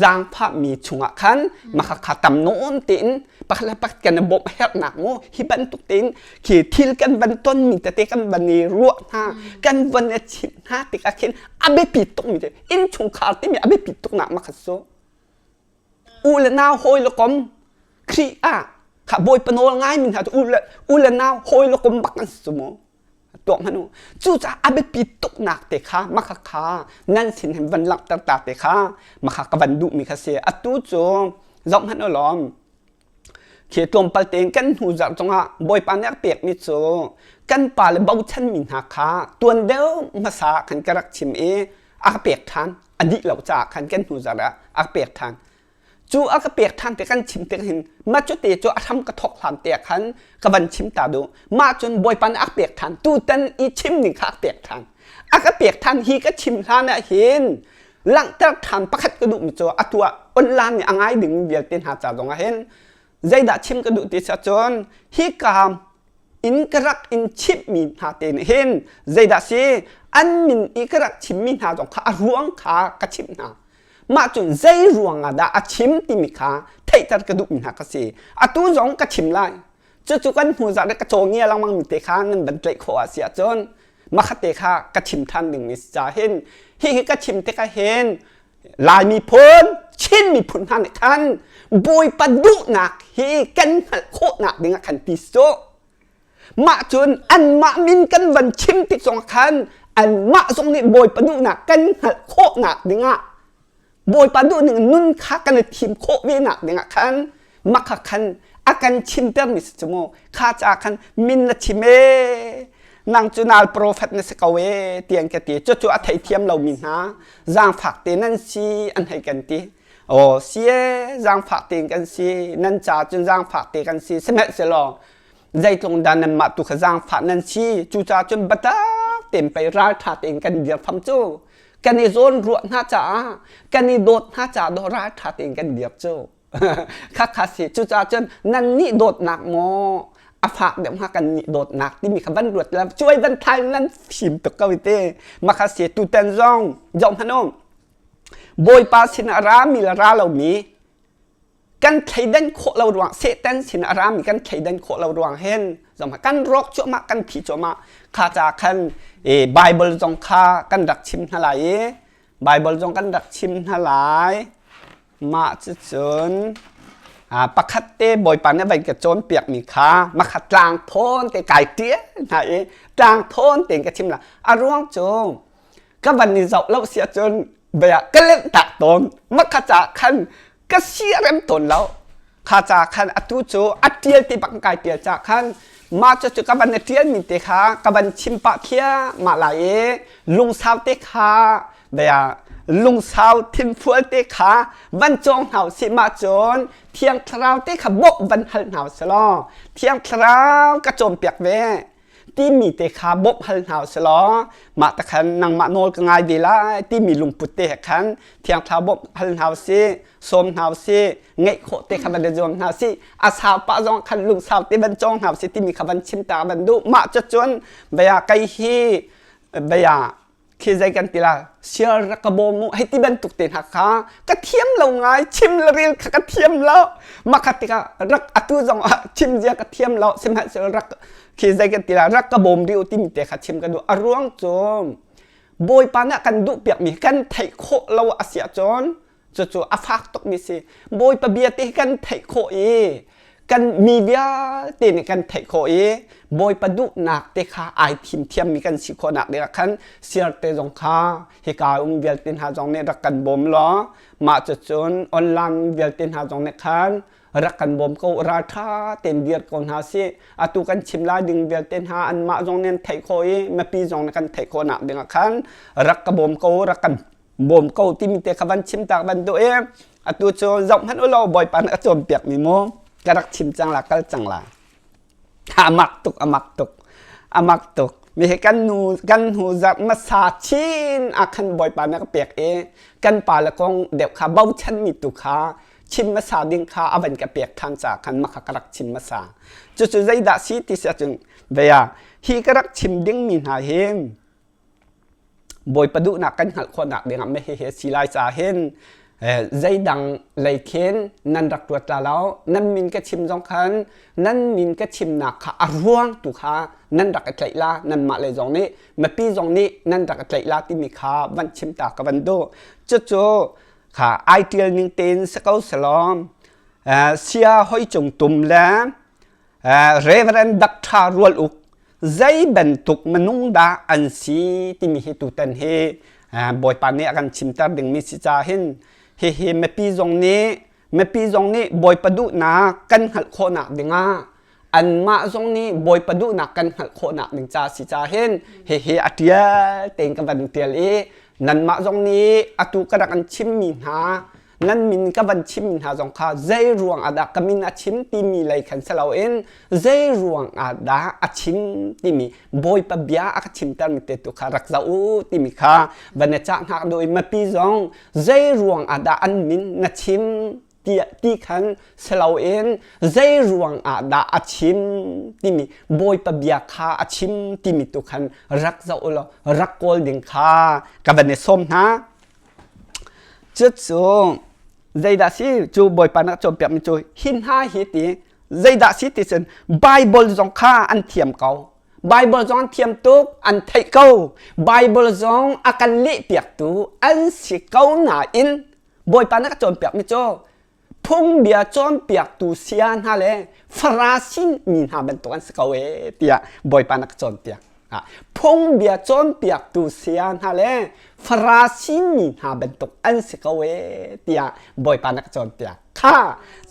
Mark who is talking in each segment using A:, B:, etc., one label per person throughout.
A: Zaangfahmi chungah khan makhakha tam nawn tein pakhat le pakhat kan i bawmh herhnak mu hi bantuk tein khi thil kan van tonmi tete kan van i ruah hna, kan van i chimh hna tikah khin a biapi tukmi te innchungkhar timi a biapi tuknak makhat cu u le nau hawi le kom Khrih ah kha Bawipa nawl ngaimi hna cu u le nau hawi le kom bak an si cu mu. Tuak hmanh u. Cucaah a biapi tuknak te kha makha kha nan sin hin van langhter ta te kha makha ka van duhmi kha si. Atu cu zoh hmanh u law khi tlawmpal tein kan hnu zarh cungah Bawipa nih a pekmi cu kan pa le bochanmi hna kha tuan deuh hmasa khan ka rak chim i a ka pek ṭhan. A dih lo caah khan kan hnu zarh ah a ka pek ṭhan. Cu a ka pek ṭhan te kan chim tik hin mah cu te cu a hram ka thawk hlan te khan ka van chim ta duh. Mah cun Bawipa nih a ka pek ṭhan. Tutan i chim ning kha a ka pek ṭhan. A ka pek ṭhan hi ka chim hlan ah hin langhter ṭhan pakhat ka duhmi cu atu ah online nih a ngai dingmi vialte hna ca zong ah hin zeidah chim ka duh ti si ahcun hika in ka rak in chimhmi hna te nih hin zeidah si an min i ka rak chimmi hna zong kha a ruang kha ka chimh hna. Mah cun zei ruangah dah a chim timi kha theihter ka duhmi hna ka si. Atu zong ka chim lai. Cucu kan hnu zarh i ka caw ngia lengmang mi te kha nan van tlaih khawh ah si ahcun makhat te kha ka chim ṭhan dingmi si ca hin hihi ka chim tikah hin Lai miphun, Chin miphun hna nih khan Bawipa duhnak hi kan hngalh khawhnak dingah khan ti sawh. Mah cun anmah min kan van chim tik zong khan anmah zong nih Bawipa duhnak kan hngalh khawhnak dingah Bawipa duhning nun kha kan i thim khawh ve nak dingah khan makha khan a kan chimtermi si cu mu. Kha ca khan min na chim ee, nang cu nal profet na si ko ee tian ka ti. Cucu a theithiam lomi hna zaangfak te nan si an hei kan ti. Aw si ee, zaangfak tein kan si, nan ca cun zaangfak te kan si. Sihmanhsehlaw zeitlung dah nanmah tu kha zaangfah nan si? Cucaah cun biatak tein pei ralṭha tein kan dir fam cu. Kan i zawn ruah hna caah, kan i dawt hna caah dawh ralṭha tein kan dir cu. Khakha si. Cucaah cun nannih dawtnak maw a fak deuh hnga kan nih dawtnak timi kha van ruat la cuai van thai nan fim tuk ko te. Makha si tutan zong zoh hmanh u. Bawipa sin a rami le ra lomi kan thleidan khawh lo ruang Satan sin a rami kan thleidan khawh lo ruang hin zong kan rawk cuahmah, kan thi cuahmah. Kha ca khan e Bible zong kha kan rak chim hna lai i Bible zong kan rak chim hna lai. Mah cucun pakhat te Bawipa nih van ka cawnpiakmi kha makhat tlang thawn te kai ṭial hna i tlang thawn tein ka chim la. A ruang cu ka van i zoh lo si ahcun bia ka lengh tak tawn. Makha ca khan ka siarem tawn lo. Kha ca khan atu cu a ṭial ti bak kai ṭial ca khan mah cu cu ka van i ṭialmi te kha ka van chim pah thliahmah lai i lungsau te kha bia lungsau thinfual te kha van cawng hna usih. Mah cun Thiang Thlarau te kha bawmh van hal hna usih law Thiang Thlarau ka cawnpiak ve timi te kha bawmh hal hna usih law mah te khan nangmah nawl ka ngai ve lai timi lungput te he khan Thiang Thlarau bawmh hal hna usih, sawm hna usih, ngeih khawh te kha van i zuam hna usih, a sau pah zong khan lungsau te van cawng hna usih timi kha van chim ta van duh. Mah cucun bia kei hi bia khi zei kan ti la sial rak ka bawm mu hei ti bantuk te hna kha ka thiam lo ngai. Chim le rel kha ka thiam lo. Makhat tikah rak atu zong ah chim zia ka thiam lo. Sihmanhsehlaw rak khi zei kan ti la rak ka bawm rih u timi te kha chim ka duh. A ruang cu Bawipa nih kan duh piakmi kan theih khawh lo a si ahcun cucu a fak tukmi si. Bawipa bia te kan theih khawh i kan mi vialte nih kan theih khawh i Bawipa duhnak te kha ai thim thiammi kan si khawhnak dingah khan siarte zong kha hika um vialte hna zong nih rak kan bawm law mah cucun online vialte hna zong nih khan rak kan bawm ko. Ralṭha tein dir ko hna sih. Atu kan chim lai ding vialte hna anmah zong nih an theih khawh i mipi zong nih kan theih khawhnak dingah khan rak ka bawm ko, rak kan bawm ko timi te kha van chim tak van duh i atu cu zoh hmanh u law Bawipa nih a cawnpiak mi mu ka rak chim cang la kal cang la. Amak tuk, amak tuk, amak tuk. Mi he kan nu kan hnu zarh hmasa chin ah khan Bawipa nih a ka pek i kan pa le kong deuh kha bochan mi tu kha chim hmasa ding kha a van ka pek ṭhan caah khan maka ka rak chim hmasa. Cucu zeidah si ti si ahcun vea hi ka rak chim ding mi hna hi Bawipa duhnak kan hngalh khawhnak dingah meh hihi a si lai caah hin. Zeidang lei khin nan rak ruat la lo. Nan min ka chim zong khan nan min ka chimnak kha a ruang tu kha nan rak i tlaih la. Nanmah lei zong nih mipi zong nih nan rak i tlaih la timi kha van chim ta ka van duh. Cucu kha ai ṭial ning tein si ko selaw sia hoi cung tum le Reverend Dr. Rual Uk zei bantuk minung dah an si timi hi tutan hi Bawipa nih a kan chimter dingmi si ca hin hihi mipi zong nih mipi zong nih Bawipa duhnak kan hngalh khawhnak dingah anmah zong nih Bawipa duhnak kan hngalh khawhnak ding ca si ca hin hihi a ṭial tein ka van ṭial i nanmah zong nih atu ka rak an chimmi hna nan min ka van chimmi hna zong kha zei ruang ah dah ka min a chim timi lei khan si loin zei ruang ah dah a chim timi Bawipa bia a ka chimtermi te tu kha rak zoh u timi kha van i cah hngak duh i mipi zong zei ruang ah dah an min na chim ti khan si loin zei ruang ah dah a chim timi Bawipa bia kha a chim timi tu khan rak zoh u law rak kawl ding kha ka van i sawm hna. Cucu zeidah si cu Bawipa nih a cawnpiakmi cu hi hna hi ti zeidah si ti cun Bible zong kha an thiam ko. Bible zong an thiam tuk, an theih ko. Bible zong a kan lehpiaktu an si ko nain Bawipa nih a ka cawnpiakmi cu phungbia cawnpiaktu saya hna le Farasi mi hna bantuk an si ko ee tiah Bawipa nih a ka cawnpiak. Phungbia cawnpiaktu saya hna le Farasi mi hna bantuk an si ko ee tiah Bawipa nih a ka cawnpiak. Kha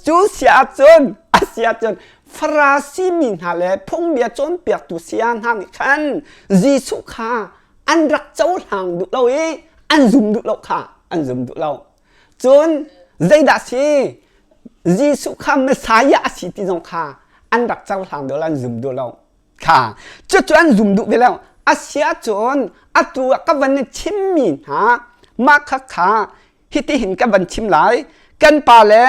A: cu si ahcun a si ahcun Farasi mi hna le phungbia cawnpiaktu saya hna nih khan Jesuh kha an rak cohlang duh lo i an zum duh lo kha an zum duh lo. Cun zeidah si? Jesuh kha Messiah a si ti zong kha an rak cohlang duh lo, an zum duh lo. Kha cucu an zum duh ve lo. A si ahcun atu ah ka van i chimmi hna mah kha kha hitihin ka van chim lai. Kan pa le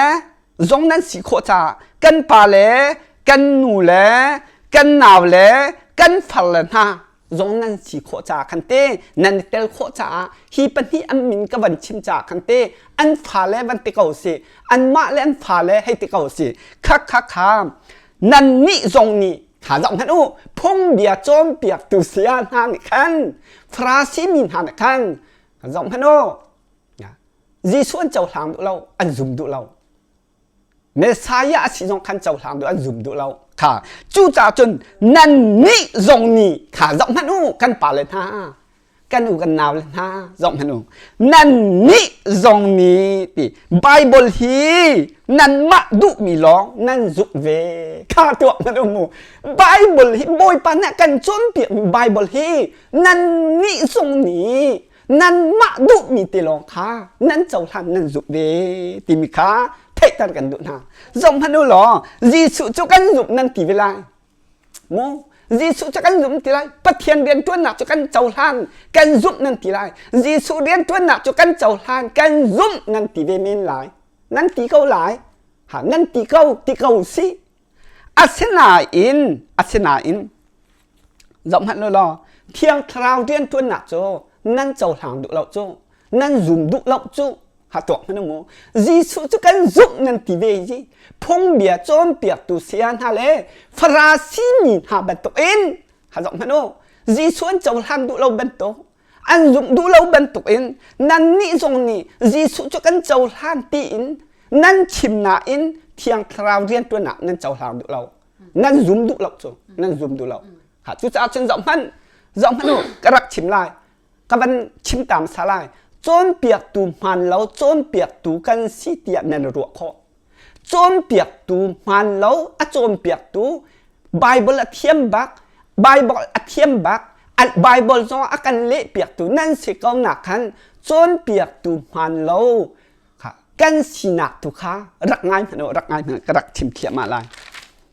A: zong nan si khawh caah kan pa le kan nu le kan nau le kan far le hna zong nan si khawh caah khan te nan i tel khawh caah hi pahnih an min ka van chim caah khan te an fale van ti ko si anmah le an fale hei ti ko si kha kha kha nan nih zong nih kha zoh hmanh u phungbia cawnpiaktu saya hna nih khan Farasi mi hna nih khan zoh hmanh u Jesuh an cohlang duh lo an zum duh lo Messiah a si zong khan cohlang duh an zum duh lo kha cucaah cun nannih zong nih kha zoh hmanh u kan pale hna kan u kan nau le hna zoh hmanh u nannih zong nih ti Bible hi nanmah duhmi lawng nan zumh ve kha tuah hmanh u mu Bible hi Bawipa nih a kan cawnpiakmi Bible hi nannih zong nih nanmah duhmi te lawng kha nan cohlan nan zumh ve timi kha theihter kan duh hna zong hmanh u law Jesuh cu kan zumh nan ti ve lai mu Jesuh cu kan zumh ti lai Pathian rianṭuannak cu kan cohlan kan zumh nan ti lai Jesuh rianṭuannak cu kan cohlan kan zumh nan ti ve men lai nan ti ko lai ha nan ti ko ti ko si Asinain, asinain, zohhmanh u law, Thiang Thlarau rianṭuannak cu nan cohlang duh lo cu, nan zum duh lo cu, ha tuak hmanh u mu. Jesuh cu kan zumh nan ti ve hi. Phungbia cawnpiaktu saya hna le Farasi mi hna bantukin, ha zoh hmanh u, Jesuh an cohlan duh lo bantuk, an zumh duh lo bantukin nannih zong nih Jesuh cu kan cohlan tiin nan chim nain Thiang Thlarau rianṭuannak nan cohlang duh lo nan zum duh lo cu nan zum duh lo ha cucaah cun zoh hmanh zoh hmanh u ka rak chim lai ka van chim ta hmasa lai cawnpiaktu hmaan lo cawnpiaktu kan si tiah nan ruah khawh Cawnpiaktu hmaan lo a cawnpiaktu Bible a thiam bak Bible a thiam bak Bible zong a kan lehpiaktu nan si ko nak khan cawnpiaktu hmaan lo kan sinak tu kha rak ngai hmanh u rak ngai hmanh ka rak chim thliahmah lai.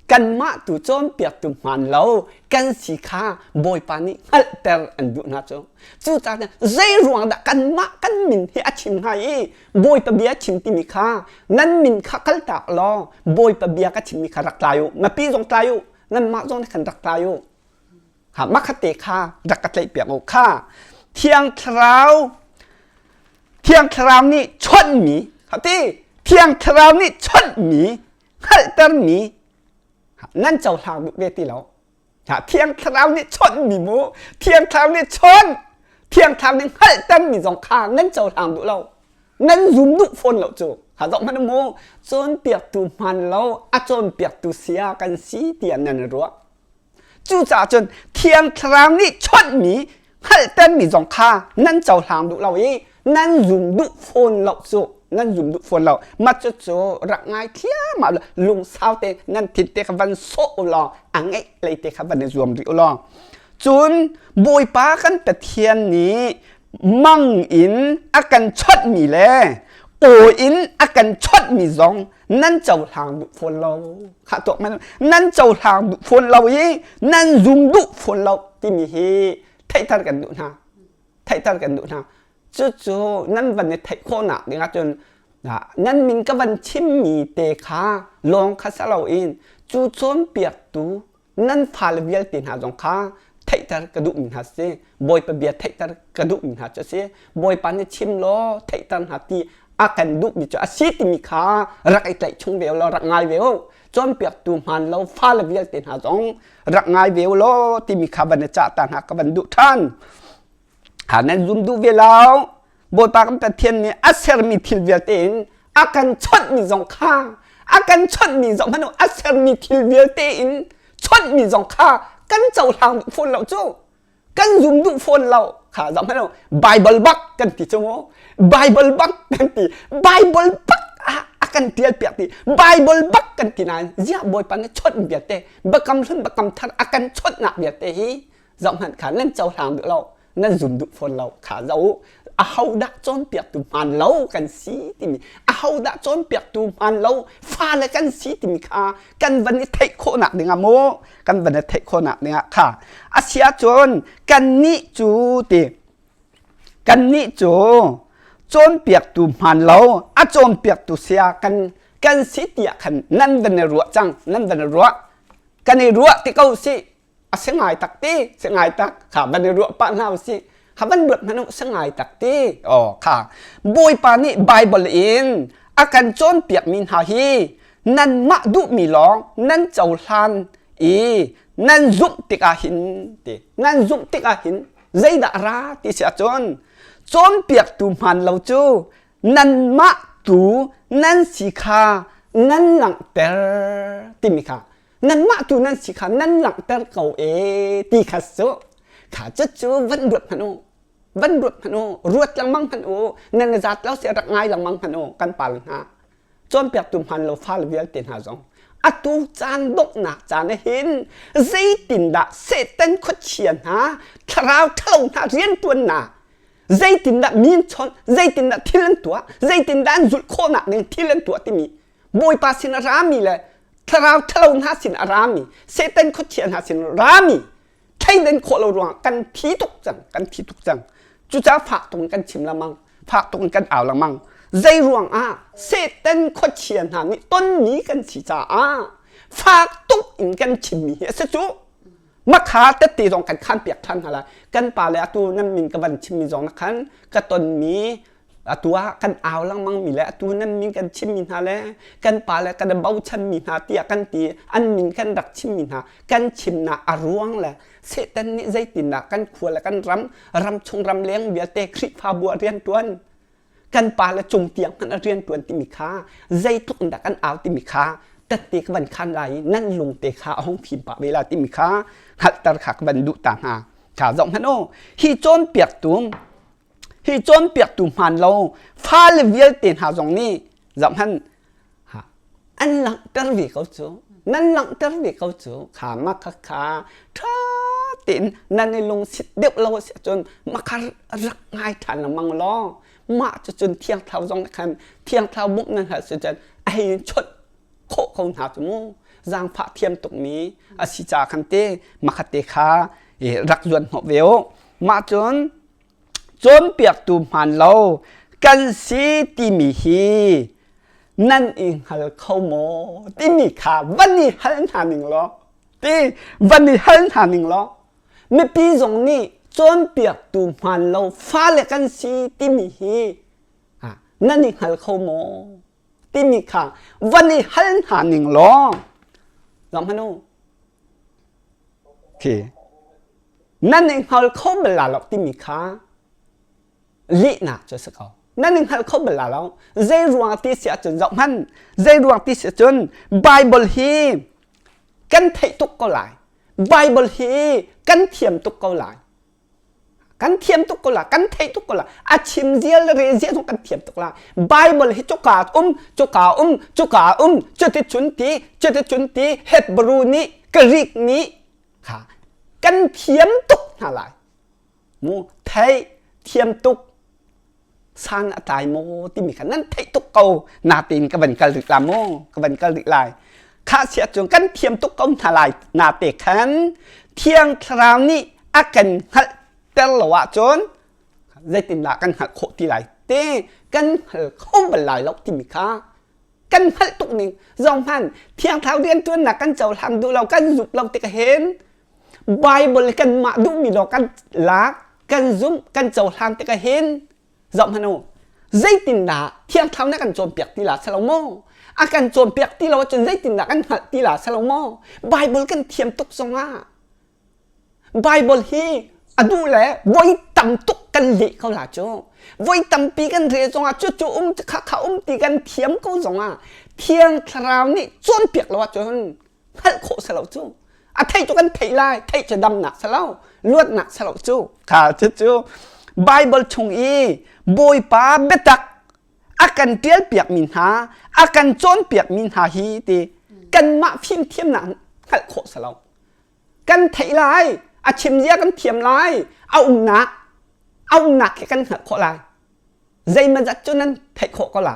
A: Kanmah tu cawnpiaktu hmaan lo kan si kha Bawipa nih hngalhter an duh hna cu. Cucaah zei ruang dah kanmah kan min hi a chim hnga i Bawipa bia chim timi kha nan min kha kaltak law Bawipa bia ka chimmi kha rak tlai u. Ngapi zong tlai u. Nanmah zong nih khan rak tlai u. Ha makhatte kha rak ka tlaihpiak u kha Thiang Thlarau Thiang Thlarau nih chawnhmi. Hati Thiang Thlarau nih chawnhmi hngalhtermi nan cohlang duh ve ti lo. Thiang Thlarau nih chawnhmi mu Thiang Thlarau nih chawnh Thiang Thlarau nih hngalhtermi zong kha nan cohlang duh lo. Nan zum duh fawn lo cu. Ha zoh hmanh mu cawnpiaktu hmaan lo a cawnpiaktu saya kan si tiah nan ruah. Cucaah cun Thiang Thlarau nih chawnhmi hngalhtermi zong kha nan cohlang duh lo i nan zum duh fawn lo cu nan zum duh fawn lo mah cucu rak ngai thliahmah lungsau te nan thin te kha van sawh u law a ngeih lei te kha van i zuam rih u law cun Bawipa kan Pathian nih mang in a kan chawnhmi le aw in a kan chawnhmi zong nan cohlang duh fawn lo khah tuak man nan cohlang duh fawn lo i nan zum duh fawn lo timi hi theihter kan duh hna theihter kan duh hna cucu nan van i theih khawhnak ding ahcun nan min ka van chimmi te kha lawng kha sa loin cu cawnpiaktu nan fale vialte hna zong kha theihter ka duhmi hna si Bawipa bia theihter ka duhmi hna cu a si Bawipa nih chim law theihter hna ti a kan duhmi cu a si timi kha rak i tlaih chung ve law rak ngai ve u cawnpiaktu hmaan lo fale vialte hna zong rak ngai ve u law timi kha van i cah ta hna ka van duh ṭhan ha nan zum duh ve lo Bawipa kan Pathian nih a sermi thil vialte in a kan chawnhmi zong kha a kan chawnhmi zong hmanh a sermi thil vialte in chawnhmi zong kha kan cohlang duh fawn lo cu kan zum duh fawn lo kha zoh hmanh Bible bak kan ti cu mu Bible bak kan ti Bible bak ah a kan tial piak ti Bible bak kan ti nain ziah Bawipa nih chawnh vialte bakam hlun bakam thar a kan chawnhnak vialte hi zohhmanh kha nan cohlang duh lo nan zum duh fawn lo kha zoh u ahodah cawnpiaktu hmaan lo kan si timi ahodah cawnpiaktu hmaan lo fale kan si timi kha kan van i theih khawhnak dingah maw kan van i theih khawhnak dingah kha a si ahcun kannih cu ti kannih cu cawnpiaktu hmaan lo a cawnpiaktu saya kan kan si tiah khan nan van i ruah cang nan van i ruah kan i ruah ti ko sih a si ngai tak ti si ngai tak kha van i ruah pah hna usih ha van ruat hmanh u si ngai tak ti oh kha bawipa nih bible in a kan cawnpiak mi hna hi nanmah duhmi lawng nan cohlan i nan zumh tikah hin ti nan zumh tikah hin zeidah ra ti si ahcun cawnpiaktu hmaan lo cu nanmah tu nan si kha nan langhter timi kha nanmah tu nan si kha nan langhter ko e ti kha cu kha cucu van ruat hmanh u van ruat hmanh u ruat lengmang hmanh u nan zat lo si rak ngai lengmang hmanh u kan pal hna cawnpiaktu hmaan lo fale vialte hna zong atu caan donghnak caan ah hin zeitindah Satan khuachia hna thlarau ṭhalo hna rianṭuannak zeitindah min chawnh zeitindah thil an tuah zeitindah an zulh khawhnak ding thil an tuah timi Bawipa sin a rami le thlarau ṭhalo hna sin a rami Satan khuachia hna sin a rami thleidan khawh lo ruangah kan thi tuk cang kan thi tuk cang cucaah fak tuk in kan chim lengmang fak tuk in kan au lengmang zei ruangah Satan khuachia hna nih tonmi kan si caah fak tuk in kan chimmi hi a si cu makha tette zong kan khan piak ṭhan hna lai kan pa le atu nan min ka van chimmi zong na khan ka tonmi atu ah kan au lengmang mi le atu nan min kan chimmi hna le kan pa le kan bochanmi hna tiah kan ti an min kan rak chimmi hna kan chimnak a ruang le Satan nih zeitindah kan khua le kan ram ram chung ram leng vialte Khrihfabu ah riantuan kan pa le cung tiang hmanh a riantuan timi kha zeitluk in dah kan au timi kha tette ka van khan lai i nan lung te kha a hung fim pah ve la timi kha hngalhter kha ka van duh ta hna kha zoh hmanh u hi cawnpiaktu Hi cawnpiaktu hmaan lo fale vialte hna zong nih zohhmanh an langhter ve ko cu nan langhter ve ko cu kha mah kha kha ṭha tein nan i lungsit deuh lo a si ahcun mah kha rak ngai ṭhan lengmang law mah cucun thiang thlarau zong nih khan thiang thlarau bawmh nan hal si cun a hei in chawnh khawh ko hna cu mu zaangfah thiam tukmi a si caah khan te mah kha te kha rak zuan hnawh ve u mah cun Cawnpiaktu hmaan lo kan si timi hi nan i hngal kho maw timi kha van i hal hna ning law ti van i hal hna ning law mipi zong nih cawnpiaktu hmaan lo fale kan si timi hi. Nan i hngal kho maw? Timi kha van i hal hna ning law Zong hmanh u. Khi nan i hngal kho bal la lo timi kha lihnak cu a si ko. Nan i hngal kho bal la lo. Zei ruang ti si ahcun zoh hmanh. Zei ruang ti si ahcun Bible hi kan theih tuk ko lai. Bible hi kan thiam tuk ko lai. Kan thiam tuk ko la, kan theih tuk ko la. A chim zia le re zia zong kan thiam tuk la. Bible hi cuka um, cuka um, cuka um, cuti cun ti, cuti cun ti, Hebrew nih, Greek nih, kha kan thiam tuk hna lai. Mu theih thiam tuk san a tlai maw timi kha nan theih tuk ko natein ka van kal rih la maw ka van kal rih lai kha sia cun kan thiam tuk ko hna lai nate khan thiang thlarau nih a kan hngalh ter lo ahcun zeitindah kan hngalh khawh ti lai te kan hngal kho bal lai lo timi kha kan hngalh tuk ning zong hman thiang thlarau riantuannak kan cohlang duh lo kan zup lo tik hin Bible kanmah duhmi lawng kan lak, kan zumh, kan cohlan tikah hin zoh hmanh u. Zeitindah Thiang Thlarau nih a kan cawnpiak ti la si lo maw? A kan cawnpiak ti lo ahcun zeitindah kan hngalh ti la si lo maw? Bible kan thiam tuk zongah Bible hi a duh le voi tam tuk kan leh ko la cu. Voi tampi kan rel zongah cucu um kha kha um ti kan thiam ko zongah Thiang Thlarau nih cawnpiak lo ahcun hngalh khawh si lo cu a theih cu kan theih lai theih cu damnak si lo luatnak si lo cu kha cucu Bible chung i Bawipa biatak a kan ṭial piakmi hna a kan cawnpiakmi hna hi ti kanmah fimthiamnak hngalh khawh si lo kan theih lai a chim zia kan thiam lai a umnak a umnak khi kan hngalh khawh lai zeimazat cu nan theih khawh ko la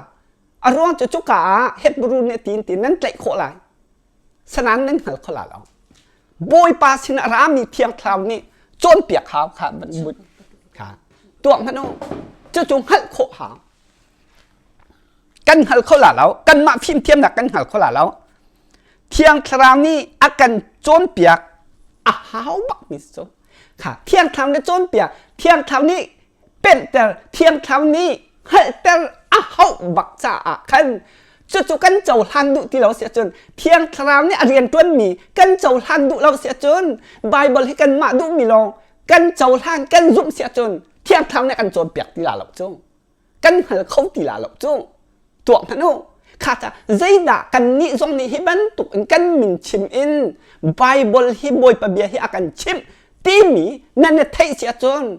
A: A ruang cu cuka ah Hebrew nih tin ti nan tlaih khawh lai. Sanan nan hngal kho la lo. Bawipa sin a rami Thiang Thlarau nih cawnpiak hau kha van but kha tuak hmanh u. Cucu hngalh khawh hau. Kan hngal kho la lo. Kanmah fimthiamnak kan hngal kho la lo. Thiang Thlarau nih a kan cawnpiak a hau bak mi cu. Kha Thiang Thlarau nih cawnpiak. Thiang Thlarau nih pemhter Thiang Thlarau nih hngalhter a hauh bak caah khan cucu kan cohlan duh ti lo si ahcun Thiang Thlarau nih a rianṭuanmi kan cohlan duh lo si ahcun Baibal hi kanmah duhmi lawng kan cohlan kan zumh si ahcun Thiang Thlarau nih a kan cawnpiak ti la lo cu kan hngal kho ti la lo cu tuah hmanh u kha ca zeidah kannih zong nih hi bantuk in kan min chim in Baibal hi Bawipa bia hi a kan chimh timi nan i theih si ahcun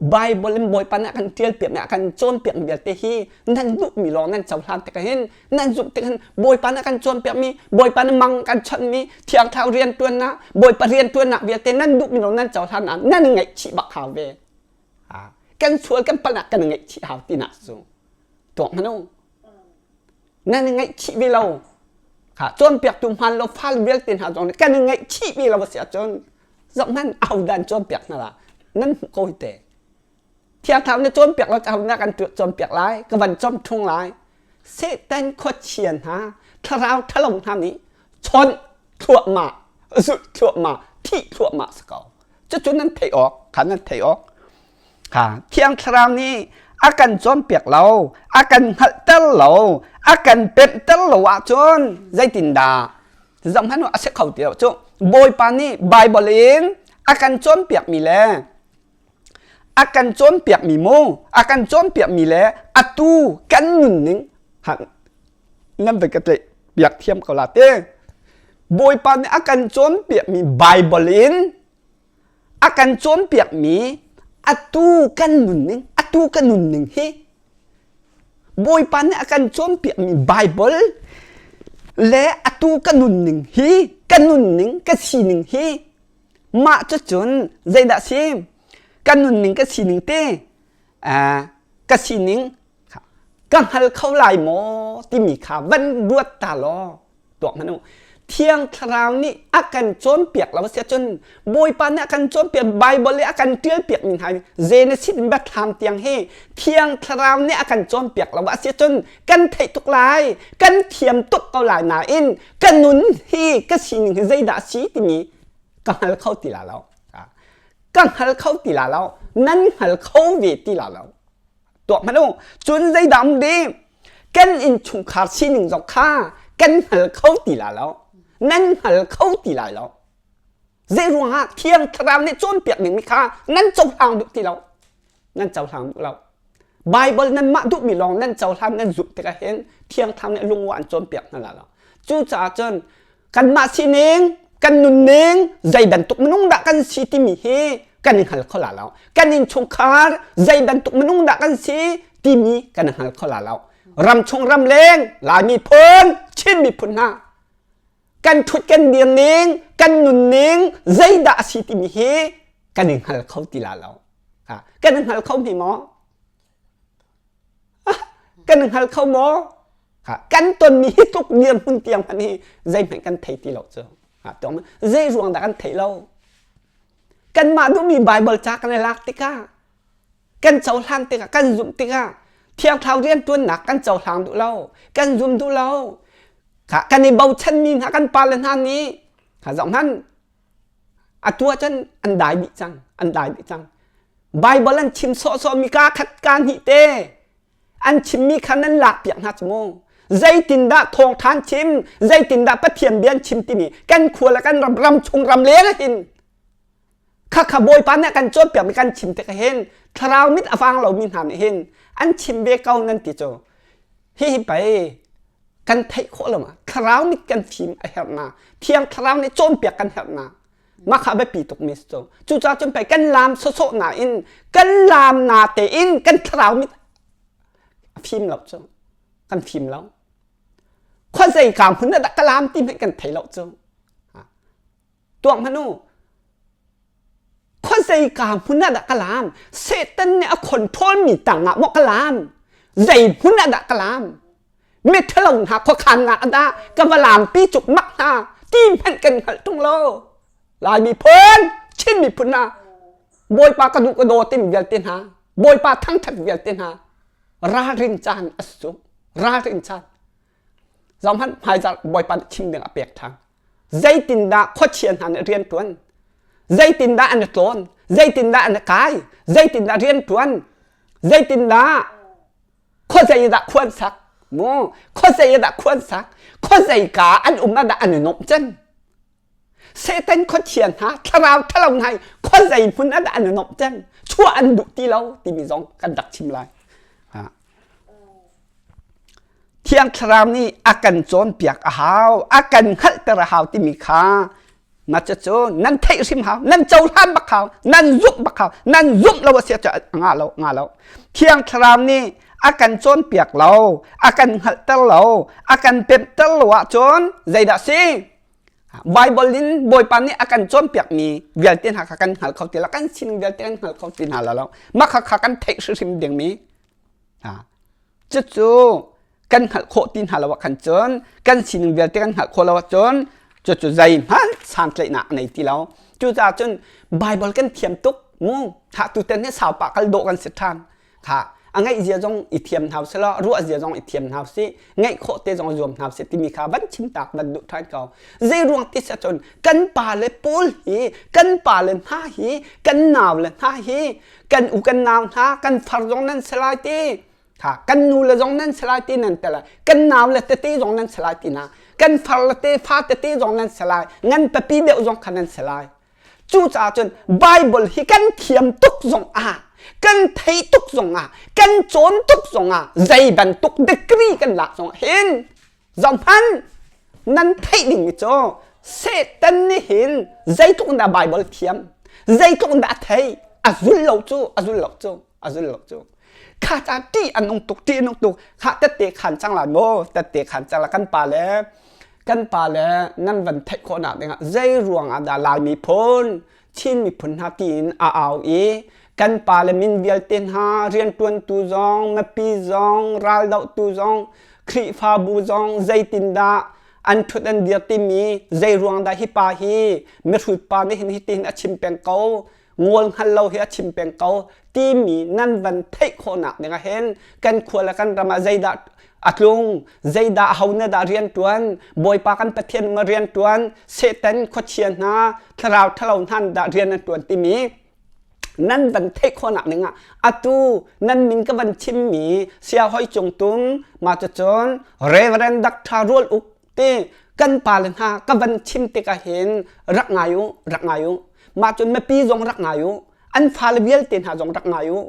A: Bible in Bawipa nih a kan ṭialpiak mi a kan cawnpiak mi vialte hi nan duhmi lawng nan cohlan tikah hin nan zumh tik hin Bawipa nih a kan cawnpiak mi Bawipa nih mang kan chawnh mi Thiang Thlarau rianṭuannak Bawipa rianṭuannak vialte nan duhmi lawng nan cohlan ah nan i ngaihchih bak hau ve. Kan sual kan palh ah kan i ngaihchih hau tinak cu tuak hmanh u. Nan i ngaihchih ve lo. Kha cawnpiaktu hmaan lo fal vialte hna zong nih kan i ngaihchih ve lo a si ahcun zohhmanh ahodah cawnpiak hna la nan hmuh ko hi te thiang thlarau na cawnpiak lo ahodah kan cawnpiak lai ka van cawm ṭhung lai Satan khuachia hna thlarau ṭhalo hna nih chawnh thluahmah zulh thluahmah thih thluahmah si ko cucu nan theih awk kha nan theih awk kha thiang thlarau nih a kan cawnpiak lo a kan hngalhter lo a kan pemhter lo ahcun zeitindah zohhmanh a si kho ti lo cu Bawipa nih Bible in a kan cawnpiakmi le a kan cawnpiakmi mu a kan cawnpiakmi le atu kan nunning nan vai ka tlaih piak thiam ko la te Bawipa nih a kan cawnpiakmi Bible in a kan cawnpiakmi atu kan nunning atu kan nunning hi Bawipa nih a kan cawnpiakmi Baibal le atu ka nunning hi ka nunning ka sining hi mah cucun zeidah si ka nunning ka sining te ka sining ka hngal kho lai maw timi kha van ruat ta law tuak hmanh u Thiang Thlarau nih a kan cawnpiak lo si ahcun Bawipa nih a kan cawnpiak Bible nih a kan ṭialpiak mi hna Genesis in Biathlam tiang hi Thiang Thlarau nih a kan cawnpiak lo a si ahcun kan theih tuk lai kan thiam tuk ko lai nain ka nun hi ka sining hi zeidah a si timi ka hngal kho ti la lo ka hngal kho ti la lo nan hngal kho ve ti la lo. Tuak hmanh u. Cun zeidah um ding? Kan innchungkhar sining zong kha kan hngal kho ti la lo. Nan hngal kho ti lai lo. Zei ruangah Thiang Thlarau nih cawnpiak dingmi kha nan cohlang duh ti lo. Nan cohlang duh lo. Bible nanmah duhmi lawng nan cohlan nan zumh tikah hin Thiang Thlarau nih lungwa an cawnpiak hna la lo. Cucaah cun kanmah sining, kan nunning, zei bantuk minung dah kan si timi hi kan i hngal kho la lo. Kan innchungkhar zei bantuk minung dah kan si timi kan i hngal kho la lo. Ram chung ram leng, Lai miphun, Chin miphun hna kan ṭhut kan dir ning, kan nunning zeidah a si timi hi kan i hngal kho ti la lo. Kan i hngal kho hme maw? Kan i hngal kho maw? Kan tonmi hi tluk dirhmun tiang hmanh hi zeihmanh kan thei ti lo cu. Zei ruang dah kan theih lo? Kanmah duhmi Bible ca kan i lak tikah kan cohlan tikah kan zumh tikah Thiang Thlarau rianṭuannak kan cohlang duh lo, kan zum duh lo. Kan i bochanmi hna kan pale hna nih kha zoh hmanh atu ahcun an dai dih cang, an dai dih cang. Bible an chim sawhsawhmi kaa khat kaa hnih te an chimmi kha nan lakpiak hna cu mu. Zeitindah thawngṭha an chim, zeitindah Pathian bia an chim timi kan khua le kan ram, ram chung ram leng hin Khakha Bawipa nih a kan cawnpiakmi kan chim tikah hin thlarau mit a vang lomi hna nih hin an chim ve ko nan ti cu hihi pei kan theih khawh lo ma thlarau mit kan fim a herh na thiang thlarau nih cawnpiak kan herh na mah kha biapi tuk mi cu cucaah cun pei kan laam sawsawh na in kan laam na tein kan thlarau mit a fim lo cu kan fim lo khuazei ka hmun ah dah ka laam ti hmanh kan thei lo cu Tuak hmanh u. Khuazei ka hmun ah dah ka laam? Satan nih a control mi tang ah maw ka laam? Zei hmun ah dah ka laam? Miṭhalo hna khuakhannak ah dah ka va laampi cukmak hna ti hmanh kan hngalh ṭung lo. Lai miphun, Chin miphun hna, Bawipa ka duh ka daw timi vialte hna, Bawipa thangṭhat vialte hna, ralrin caan a si cu. Ralrin caan. Zohhmanh hmaizarh Bawipa nih chim ding a pek ṭhan. Zeitindah khuachia hna nih rian ṭuan? Zeitindah an i tlawn? Zeitindah an i kai? Zeitindah rian ṭuan? Zeitindah khuazei dah khua an sak? Mu khuazei dah khua an sak? Khuazei ka an um ah dah an i nuamh cem? Satan khuachia hna, thlarau ṭhalo hna i khuazei hmun ah dah an i nuamh cem? Chuah an duh ti lo timi zong kan rak chim lai. Thiang Thlarau nih a kan cawnpiak a hau, a kan hngalhter a hau timi kha na cucu nan theih hrim hau, nan cohlan bak hau, nan zumh bak hau, nan zumh lo a si ahcun nga lo, nga lo. Thiang Thlarau nih a kan cawnpiak lo, a kan hngalhter lo, a kan pemhter lo ahcun zeidah si? Bible in Bawipa nih a kan cawnpiakmi vialte hna kha kan hngal kho ti lo, kan sining vialte kan hngal kho ti hna lo. Mah kha kha kan theih hrimhrim dingmi Cucu kan hngalh khawh ti hna lo ah khan cun kan sining vialte kan hngalh khawh lo ahcun cucu zeihmanh santlaihnak a nei ti lo. Cucaah cun Baibal kan thiam tuk mu. Hah tutan hi saupa kal dawh kan si ṭhan. Kha a ngaih zia zong i thiam hna usih law ruah zia zong i thiam hna usih ngaih khawh te zong zuam hna usih timi kha van chim tak van duh ṭhan ko. Zei ruang ti si ahcun kan pa le pawl hi kan pa le hna hi kan nau le hna hi kan u kan nau hna kan far zong nan si lai ti kha kan nu le zong nan si lai ti nan tel kan nau le tete zong nan si lai ti na kan far le te fa tete zong nan si lai ngan papi deuh zong kha nan si lai cucaah cun Bible hi kan thiam tuk zong ah kan thei tuk zong ah kan cawn tuk zong ah zei bantuk degree kan lak zong ah hin Zohhmanh, nan theih dingmi cu Satan nih hin zeitluk in dah Baibal thiam, zeitluk in dah a theih, a zul lo cu, a zul lo cu, a zul lo cu. Kha ca ṭih a nung tuk, ṭih a nung tuk. Kha tette khan cang lai maw, tette khan cang lai kan pa le kan pa le nan van theih khawhnak dingah zei ruang ah dah Lai miphun Chin miphun hna tiin a au i kan pale min vialte hna rianṭuantu zong, mipi zong, raldohtu zong, Khrihfabu zong zeitindah an ṭhut an dir timi zei ruang dah hi pa hi mihrut pa nih hin hitihin a chim peng ko ngol hngal lo hi a chim peng ko timi nan van theih khawhnak ding ah hin kan khua le kan ram ah zeidah a tlung zeidah ho na dah rian ṭuan bawipa kan pathian ma rian ṭuan satan khuachia hna thlarau ṭhalo hna dah rian an ṭuan timi. Nan van theih khawhnak ding ah atu nan min ka van chimmi Sia Hoi Cung Tum ma cucun Reverend Dr. Rual Uk te kan pa le hna ka van chim tikah hin rak ngai u rak ngai u mah cun mipi zong rak ngai u an fale vialte hna zong rak ngai u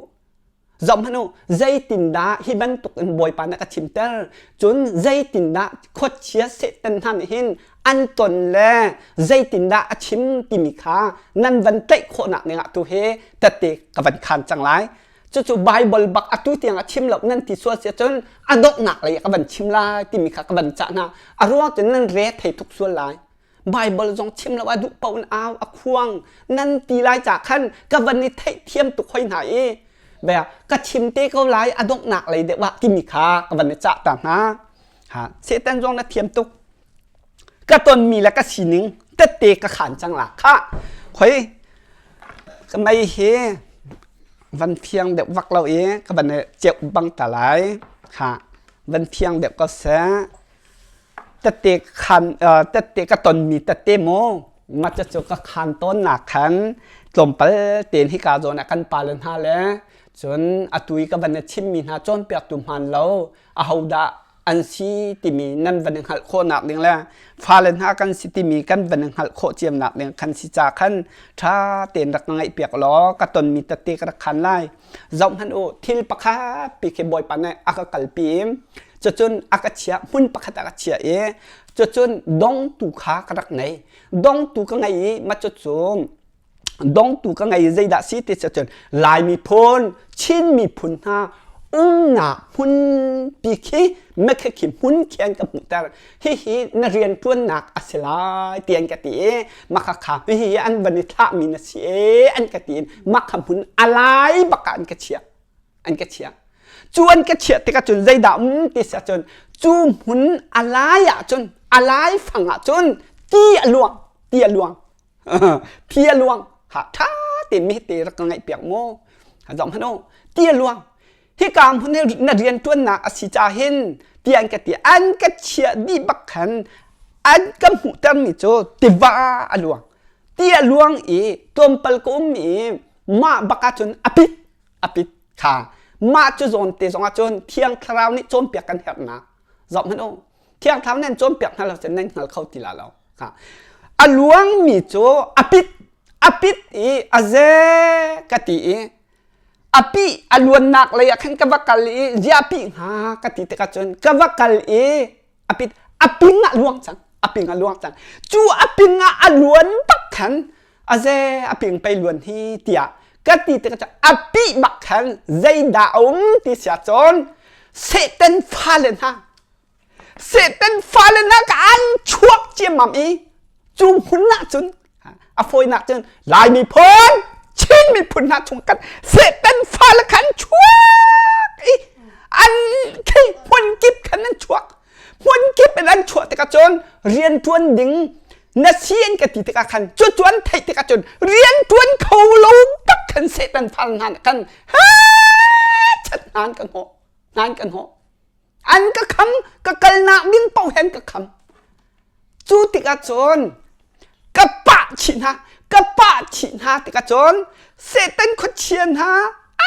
A: Zohhmanh u, zeitindah hi bantuk in Bawipa nih a ka chimter? Cun zeitindah khuachia Satan hna nih hin an ton le zeitindah a chim timi kha nan van tlaih khawhnak dingah tu hi tette ka van khaan cang lai. Cucu Baibal bak atu tiang a chim lo nan ti sual si ahcun a donghnak lei ah ka van chim lai timi kha ka van cah hna. A ruang cu nan re thei tuk sual lai. Baibal zong chim lo a duh paoh in au a khuang nan ti lai ca khan ka van i theihthiam tuk hoi hna i bia ka chim te ko lai a donghnak lei deuh ah timi kha ka van i cah ta hna. Ha Satan zong na thiam tuk. Ka tonmi le ka sining tette ka khan cang la kha khoi ka mei hi van fiang deuh vak lo i ka van i ceuh bang ta lai kha van fiang deuh ko seh tette khan tette ka tonmi tette mu ma cu ka khan tawnnak khan tlawmpal tein hika zawn ah kan pale hna le cun atu i ka van i chimmi hna cawnpiaktu hmaan lo ahodah an si timi nan van i hngalh khawhnak ding le fale hna kan si timi kan van i hngalh khawh ciamnak ding khan si ca khan ṭha tein rak ka ngaihpiak law ka tonmi tette ka rak khan lai. Zoh hmanh u, thil pakhat pi khi Bawipa nih a ka kalpi i cucun a ka chiah hmun pakhat ah ka chiah i cucun dongtu kha ka rak ngei. Dongtu ka ngei i mah cucu dongtu ka ngei i zeidah si ti cun Lai miphun, Chin miphun hna umnak hmunpi khi mekhe khi hmun khi an ka hmuhter. Hihi na rianṭuannak a si lai ti an ka ti i mah kha hihi an van i thlahmi na si e an ka ti in mah kha hmun a lai bak ah an ka chiah an ka chiah cu an ka chiah tikah cun zeidah um ti si ahcun cu hmun a lai ahcun a lai fang ahcun ti a luang ti a luang ti a luang ha ṭha tein mi te rak ka ngaih piak mu zong hmanh u ti a luang hika hmun hi na rianṭuannak a si ca hin ti an ka ti an ka chiah dih bak khan an ka hmuhtermi cu tiva a luang ti a luang i tlawmpal ka um i mah bak ahcun a pit a pit kha mah cu zawn te zong ahcun thiang thlarau nih cawnpiak kan herhnak zoh hmanh u thiang thlarau nih an cawnpiak hna lo cun nan hngal kho ti la lo a luangmi cu a pit a pit i a ze ka ti i a pih a luannak lei ah khan ka va kal i ziah pih hnga ka ti tikah cun ka va kal i a pit a ping ah luang cang a ping a luang cang cu a ping ah a luan bak khan a ze a ping pei luan hi tiah ka ti tikah cun a pih bak khan zeidah a um ti sia cun Satan fale hna Satan fale nak an chuak ciammam i cu hmun ah cun a fawinak cun Lai miphun Chin miphun hna chung kan Satan fale khan chuak i an khi hmun kip khan an chuak hmun kip in an chuah tikah cun rianṭuan ding na si an ka ti tikah khan cu cu an theih tikah cun rianṭuan kho lo tak khan Satan fale hna nih khan ha chat hna an ka hnawh hna an ka hnawh An ka kham, ka kalnak ding paoh he an ka kham. Cu tikah cun ka pah chih hna, ka pah chih hna tikah cun Satan khuachia hna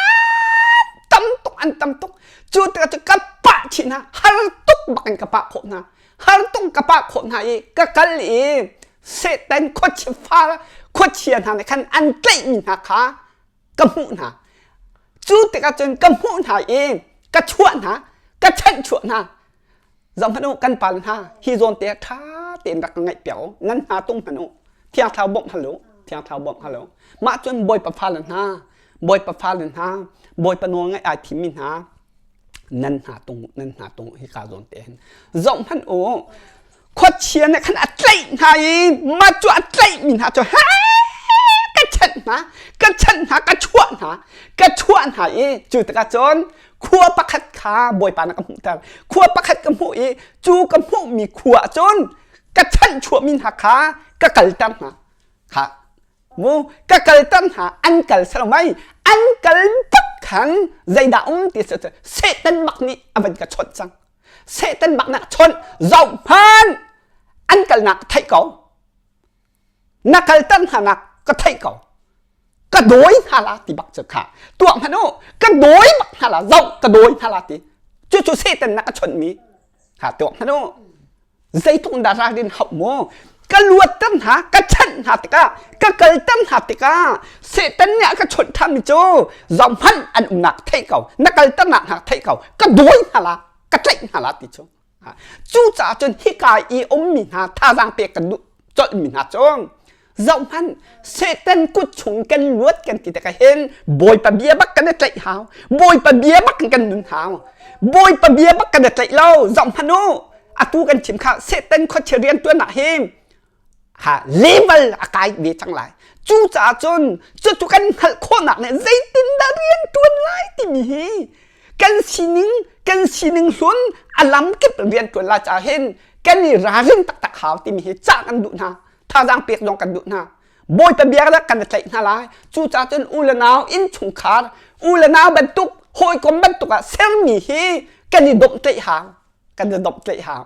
A: an tam tuk, an tam tuk. Cu tikah cun ka pah chih hna, har tuk bak in ka pah khawh hna. Har tuk ka pah khawh hna i ka kal i Satan khuachia fa khuachia hna nih khan an tlaihmi hna kha ka hmuh hna cu tikah cun ka hmuh hna i ka chuah hna ka chanhchuah hna zoh hmanh u kan pal hna hi zawn te ṭha tein rak ka ngaih piak u nan hna tung hmanh u thiang thlarau bawmh hal u thiang thlarau bawmh hal u mah cun bawipa fale hna bawipa fale hna bawipa nawl ngaih ai thimmi hna nan hna tung nan hna tung hi ka zawn te hin zoh hmanh u khuachia nih khan a tlaih hna i mah cu a tlaihmi hna cu he ka chanh hna ka chanh hna ka chuah hna ka chuah hna i cu tikah cun khua pakhat kha bawipa nih ka hmuhter khua pakhat ka hmuh i cu ka hmuhmi khua ah cun ka chanhchuahmi hna kha ka kalter hna kha mu ka kalter hna an kal selo mai an kal tak khan zeidah um ti Satan mak nih a van ka chawnh cang Satan bak nak chawnh zoh hmanh an kalnak ka theih ko na kalter hna nak ka theih ko. Ka dawi hna la ti bak cu kha. Tuah hmanh u, ka dawi bak hna la, zoh ka dawi hna la ti. Cucu Satan na ka chonhmi. Ha tuah hmanh u. Zeitluk dah ralrin hauh mu. Ka luatter hna, ka chanh hna tikah, ka kalter hna tikah, Satan nih a ka chawnh ṭhanmi cu zohhmanh an umnak theih ko, na kalternak hna theih ko, ka dawi hna la, ka tlaih hna la ti cu. Cucaah cun hika i ummi hna thazaang pek kan duh colhmi hna cu zohhmanh Satan kut chung kan luat kan ti tikah hin Bawipa bia bak kan i tlaih hau. Bawipa bia bak kan nun hau. Bawipa bia bak kan i tlaih lo. Zohhmanh u. Atu kan chim kha Satan khuachia rian tuan ah hin ha level a kai ve cang lai. Cucaah cun cucu kan hngalh khawhnak nih zeitindah rian tuan lai timi hi kan sining kan sining hlun a lam kip rian tuan lai caah hin kan i ralrin taktak hau timi hi cah kan duh hna. Thazaang pek zong kan duh hna. Bawipa bia le kan i tlaih hna lai. Cucaah cun u le nau innchungkhar u le nau bantuk hawikom bantuk ah sermi hi kan i domhtlaih hau. Kan i domhtlaih hau.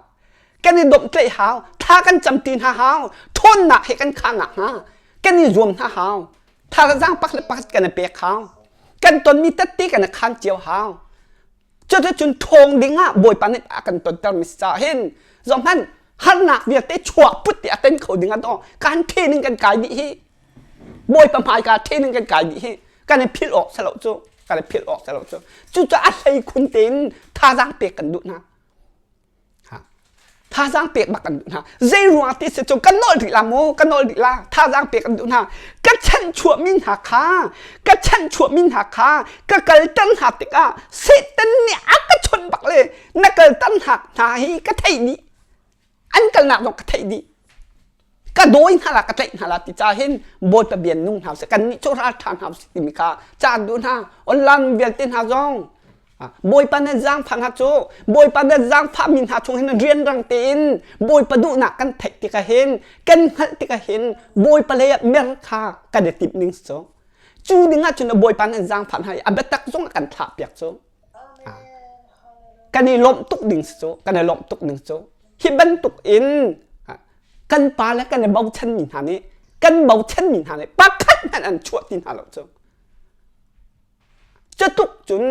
A: Kan i domhtlaih hau. Thla kan camti hna hau. Ṭhawnnak he kan khahnak hnga kan i zuam hna hau. Thazaang pakhat le pakhat kan i pek hau. Kan tonmi tette kan i khaan cio hau. Cuticun ṭhawng ding ah Bawipa nih a kan tontermi si caah hin zohhmanh harnak vialte chuak put ti a ten kho ding ah daw kan training kan kai dih hi Bawipa hmaika training kan kai dih hi kan i philh awk si lo cu kan i philh awk si lo cu cucaah a hlei khun tein thazaang pek kan duh hna Thazaang pek bak kan duh hna. Zei ruang ti si cu kan nawl rih la mu, kan nawl rih la. Thazaang pek kan duh hna. Ka chanhchuahmi hna kha, ka chanhchuahmi hna kha ka kalter hna tikah Satan nih a ka chawnh bak le na kalter hna hna hi ka theih dih. An kalnak zong ka theih dih. Ka dawi hna la, ka tlaih hna la ti ca hin Bawipa bian nung hna usih. Kannih cu ralṭha hna usih timi kha caan duh hna. Online vialte hna zong Bawipa na zaangfah hna cu Bawipa na zaangfahmi hna chung hin rianrang tein Bawipa duhnak kan theih tikah hin kan hngalh tikah hin Bawipa lei ah mer kha kan i timh ning cu cu ding ah cun Bawipa nan zaangfah hna i a biatak zong a kan thlah piak cu kan i lawmh tuk ding cu kan i lawmh tuk ding cu hi bantuk in kan pa le kan i bochanmi hna nih kan bochanmi hna nih pakhat hmanh an chuah ti hna lo cu Cutluk cun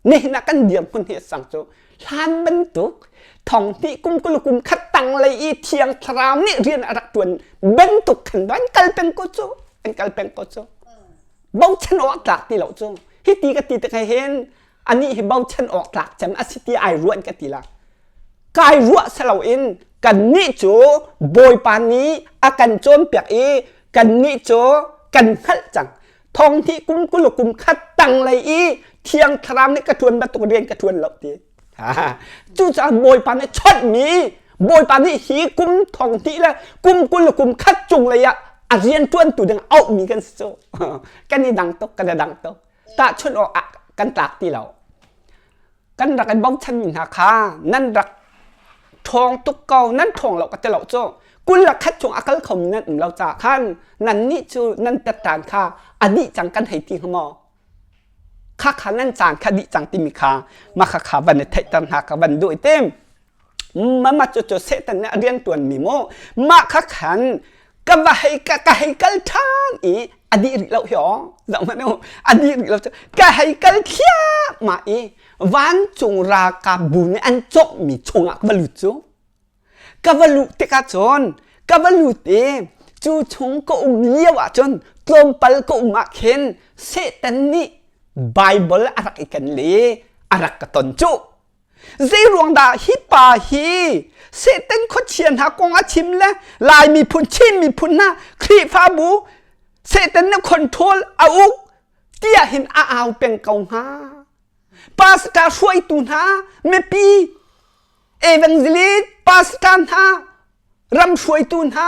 A: nihin ah kan dirhmun hi a sang cu hlan bantuk thong hnih kum 20 kum khat tang lei i thiang thlarau nih rian a rak ṭuan bantuk khan an kal peng ko cu an kal peng ko cu bochan awk tlak ti lo cu hi ti ka ti tik hin anih hi bochan awk tlak cem a si ti ai ruan ka ti la kai ruah saloin kannih cu Bawipa nih a kan cawnpiak i kannih cu kan hngalh cang thong hnih kum 20 kum khat tanglei i thiang thlarau nih ka ṭuan bantuk rian ka ṭuan lo ti cucaah bawipa nih chawnhmi bawipa nih hi kum thong hnih le kum 20 kum khat cung lei ah a rian ṭuantu ding auhmi kan si cu kan i dang tuk kan i dang tuk tahchunh awk ah kan tlak ti lo kan rak in bochanmi hna kha nan rak ṭhawng tuk ko nan ṭhawng lo ka ti lo cu 20 le khat chung a kal khomi nan um lo caah khan nannih cu nan tettan kha a dih cang kan hei ti hnga maw kha kha nan caan kha dih cang timi kha mah kha kha van i theihter hna ka van duh i tim mama cu cu Satan nih a rian ṭuanmi maw mah kha khan ka va hei ka, ka hei kal ṭhan i a dih rih lo hi aw zoh hmanh u a dih rih lo cu ka hei kal thliahmah i vancung ralkap bu nih an cawhmi chungah ka va lut cu ka va luh tikah cun ka va lut i cu chung ka um lio ah cun tlawmpal ka um ah khin Satan nih Bible a rak i ken le a rak ka ton cu Zei ruang dah hi pa hi Satan khuachia hna kong a chim le Lai miphun Chin miphun hna Khrihfabu Satan na control a uk tiah hin a au peng ko hnga. Pastor hruaitu hna mipi evangelist pastor hna ram hruaitu hna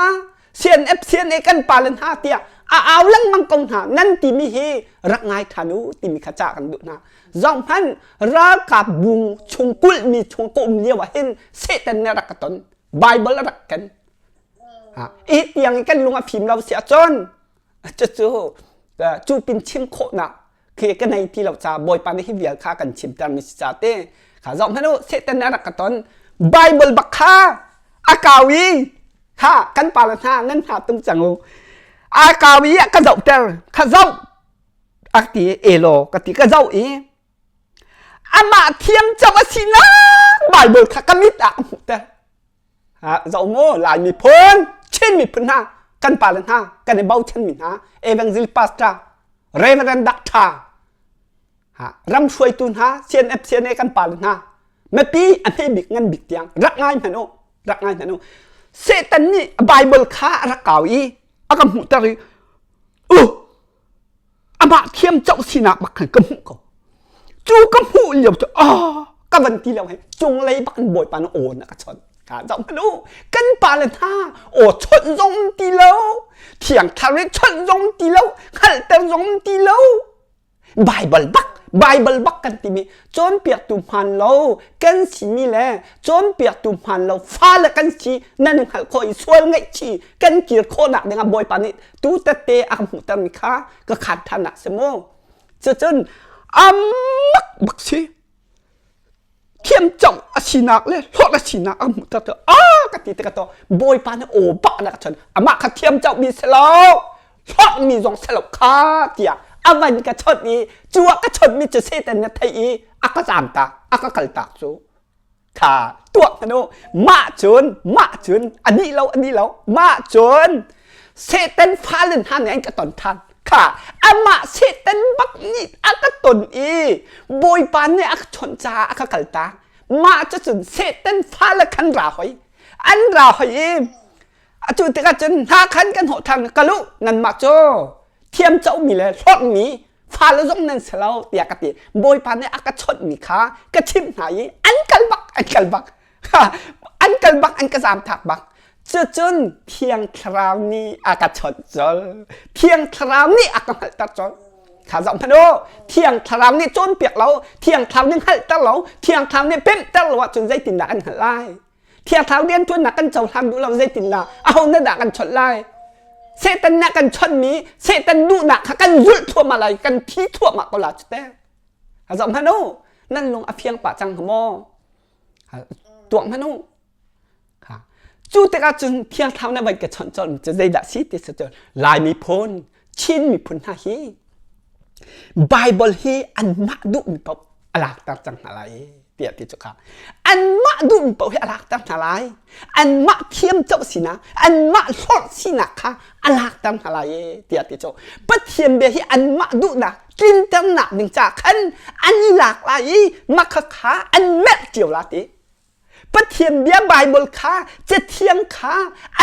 A: CNF CNA kan pale hna tiah a au lengmang ko hna nan timi hi rak ngai ṭhan u timi kha ca kan duh hna zohhmanh ralkap bu chung kulhmi chung ka um lio ah hin Satan nih a rak ka ton Bible a rak ken i tiang i kan lung a fim lo si ahcun cucu cu pin chim khawhnak khi ka nei ti lo ca Bawipa nih hi vial kha kan chimter mi si ca te kha zoh hmanh u Satan nih a rak ka ton Bible bak kha a kau i kha kan pa le hna nan hna tung cang u a kau i a ka zohter kha zoh. A ti elaw ka ti ka zoh i amah thiam co a sinak Bible kha ka mit ah ka hmuhter. Zoh mu Lai miphun, Chin miphun hna, kan pale hna, kan i bochanmi hna, Evangel pastor, Reverend Doctor, ram hruaitu hna, CNF, CNA kan pale hna, mipi a hme bik ngan bik tiang rak ngai hmanh u, rak ngai hmanh u. Satan nih Bible kha a rak kau i a ka hmuhter i uh amah thiam coh sinak bak khan ka hmuh ko cu ka hmuh lio cu ah ka van ti lo he cunglei bak in bawipa na aw na ka chawnh ka zoh hmanh u kan pa le hna aw chawnh zong ti lo thiang thar i chawnh zong ti lo hngalhter zong ti lo Bible bak Bible bak kan timi cawnpiaktu hmaan lo kan simi le cawnpiaktu hmaan lo fale kan si nan hngalh khawh i sual ngaihchih kan kir khawhnak dingah Bawipa nih tu tette a ka hmuhtermi kha ka khat ṭhan ah si mu cucun amak bak si thiam cong a sinak le hlawt a sinak a hmuhter tu a ka ti te ka to Bawipa nih aw bak na ka chon amah kha thiam cong mi si lo hlawt mi zong si lo kha tiah a van ka chawnh i cu a ka chawnh mi cu Satan na theih i a ka zaam tak a ka kal tak cu kha tuah hmanh u mah cun mah cun a dih lo a dih lo mah cun Satan fale hna nih an ka ton ṭhan kha amah Satan bak nih a ka ton i Bawipa nih a ka chawnh caah a ka kaltak mah cucun Satan fale khan ra hoi an ra hoi i atu tikah cun hna khan kan hnawh ṭhan ka luh nanmah cu thiam comi le hlorhmi fale zong nan si lo tiah ka ti bawipa nih a ka chawnhmi kha ka chimh hna i an kal bak an kal bak an kal bak an ka zaamtak bak cucun thiang thlarau nih a ka chawnh colh thiang thlarau nih a ka hngalhter colh kha zoh hmanh u thiang thlarau nih cawnpiak lo thiang thlarau nih hngalhter lo thiang thlarau nih pemhter lo ahcun zeitindah kan hngalh lai Thiang Thlarau rianṭuannak kan cohlang duh lo zeitindah aho na dah kan chawnh lai? Satan nih kan chawnhmi Satan duhnak kha kan zulh thluahmah lai kan thi thluahmah ko la cu teh. Ha zoh hmanh u nan lung a fiang pah cang hnga maw? Tuak hmanh u. Cu tikah cun Thiang Thlarau nih van ka chawnh colh cu zeidah si ti si cu Lai miphun Chin miphun hna hi Bible hi anmah duhmi paoh a lakter cang hna lai tiah ti cu kha anmah duhmi paoh hi a lakter hna lai anmah thiam coh sinak anmah hlorh sinak kha a lakter hna lai tiah ti cu Pathian bia hi anmah duhnak tlinternak ding ca khan an i lak lai i mah kha kha an merh cio la ti Pathian bia Bible kha cathiang kha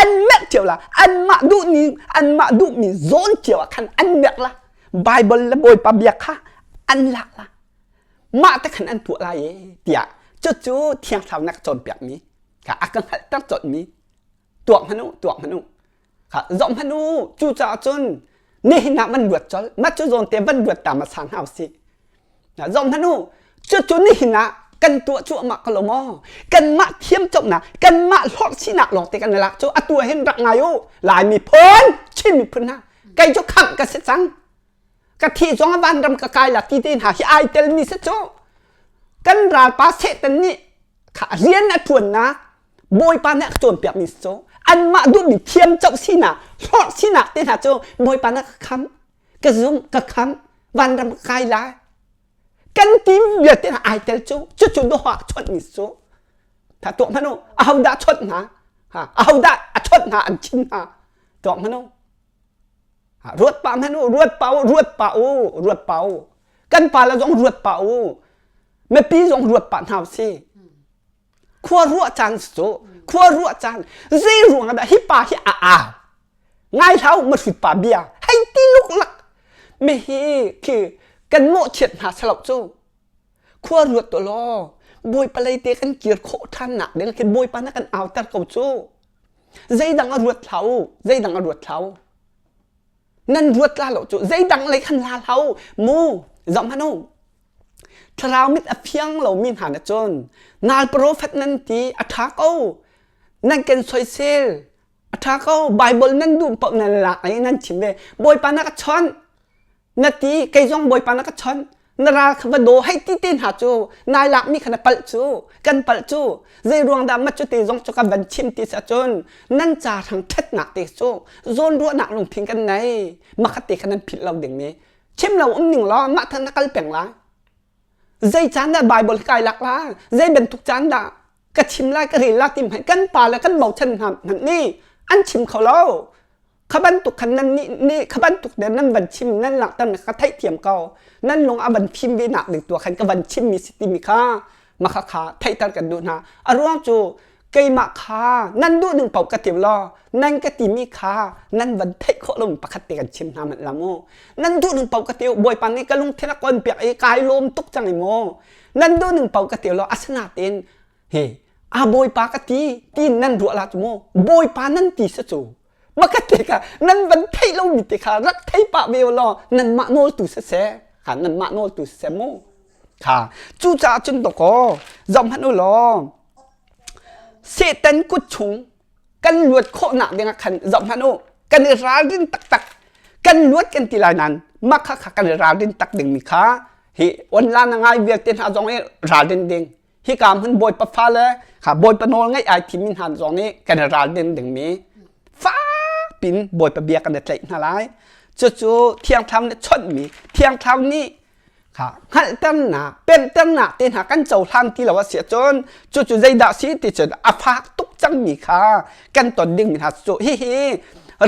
A: an merh cio la anmah duhning anmah duhmi zawn cio ah khan an merh la Bible le Bawipa bia kha an lak la mah te khan an tuah lai e tiah cucu thiang thlarau na ka cawnpiakmi kha a ka hngalhter colhmi tuak hmanh u tuak hmanh u kha zoh hmanh u cucaah cun nihin ah van ruat colh mah cu zawn te van ruat ta hmasa hna usih zoh hmanh u cucu nihin ah kan tuah cuahmah ko lo maw kanmah thiamcohnak kanmah hlorh sinak lawng te kan i lak cu atu ah hin rak ngai u Lai miphun Chin miphun hna kei cu khamh ka si cang ka thi zong ah vanram ka kai la ti te hna hi ai telmi si cu kan ralpa Satan nih kha rian a ṭuannak Bawipa nih a ka cawnpiakmi si cu anmah duhmi thiam coh sinak hlorh sinak te hna cu Bawipa nih a ka khamh ka zumh ka khamh vanram ka kai lai kan ti vialte hna ai tel cu cucu doh ah chawnhmi si cu tha tuah hmanh u ahodah chawnh hna ha ahodah a chawnh hna an chim hna tuah hmanh u ruat pah hmanh u ruat pah u ruat pah u ruat pah u kan pa le zong ruat pah u mipi zong ruat pah hna usih khua ruah caan cu khua ruah caan zei ruang dah hi pa hi a au ngai hlau mahrut pa bia hei ti luklak mi hi khi kan mawhchiat hna salo cu khua ruat to law bawipa lei te kan kir khawh ṭhan nak ding khi bawipa na kan auter ko cu zeidang a ruat hlah u zeidang a ruat hlah u nan ruat la lo cu zeidang lei khan la hlah u mu zoh hmanh u Thlarau mit a fiang lomi hna nih cun nal profet nan ti a ṭha ko nan kan soisel a ṭha ko Bible nan duh paoh nan lak i nan chim ve Bawipa na ka chawnh na ti kei zong Bawipa na ka chawnh na ral kha va daw hei ti te hna cu nai lakmi kha na palh cu kan palh cu zei ruang dah ma cu te zong cu ka van chim ti si ahcun nan ca hrang ṭhatnak te cu zawnruahnak lungthin kan nei makhat te kha nan philh lo dingmi. Chim lo um ning law mah than na kal peng lai. Zei caan dah Bible kai lak la? Zei bantuk caan dah ka chim lai ka rel la ti hmanh kan pa le kan bochan hna hmanh nih an chim kho lo. Kha bantuk khan nan nih nih kha bantuk ne nan van chim nan langhter mi ka theihthiam ko. Nan lung a van fim ve nak ding tu khan ka van chim mi si timi kha makha kha theihter kan duh hna. A ruang cu keimah kha nan duh ning paoh ka ti law nan ka timi kha nan van theih khawh lomi pakhat te kan chim hna manh la mu nan duh ning paoh ka ti bawipa nih ka lungthin a kon piak i kai lawm tuk cang i mu nan duh ning paoh ka ti law asinain he a bawipa ka ti ti nan ruah la cu mu bawipa nan ti sa cu maka te kha nan van theih lomi te kha rak thei pah ve law nan mah nawl tu siseh kha nan mah nawl tu siseh mu kha cucaah cun dawkaw zoh hmanh u law Satan kut chung kan luat khawhnak dingah khan zoh hmanh u kan i ralrin taktak kan luat kan ti lai nain mah kha kha kan i ralrin tak dingmi kha hi online a ngai vialte hna zong i ralrin ding hika hmun bawipa fale kha bawipa nawl ngaih ai thimmi hna zong nih kan i ralrin dingmi fakpin bawipa bia kan i tlaih hna lai cucu thiang thlarau nih chawnhmi thiang thlarau nih kha hngalhternak pemhternak te hna kan cohlan ti lo a si ahcun cucu zeidah si ti cun a fak tuk cangmi kha kan ton dingmi hna cu hihi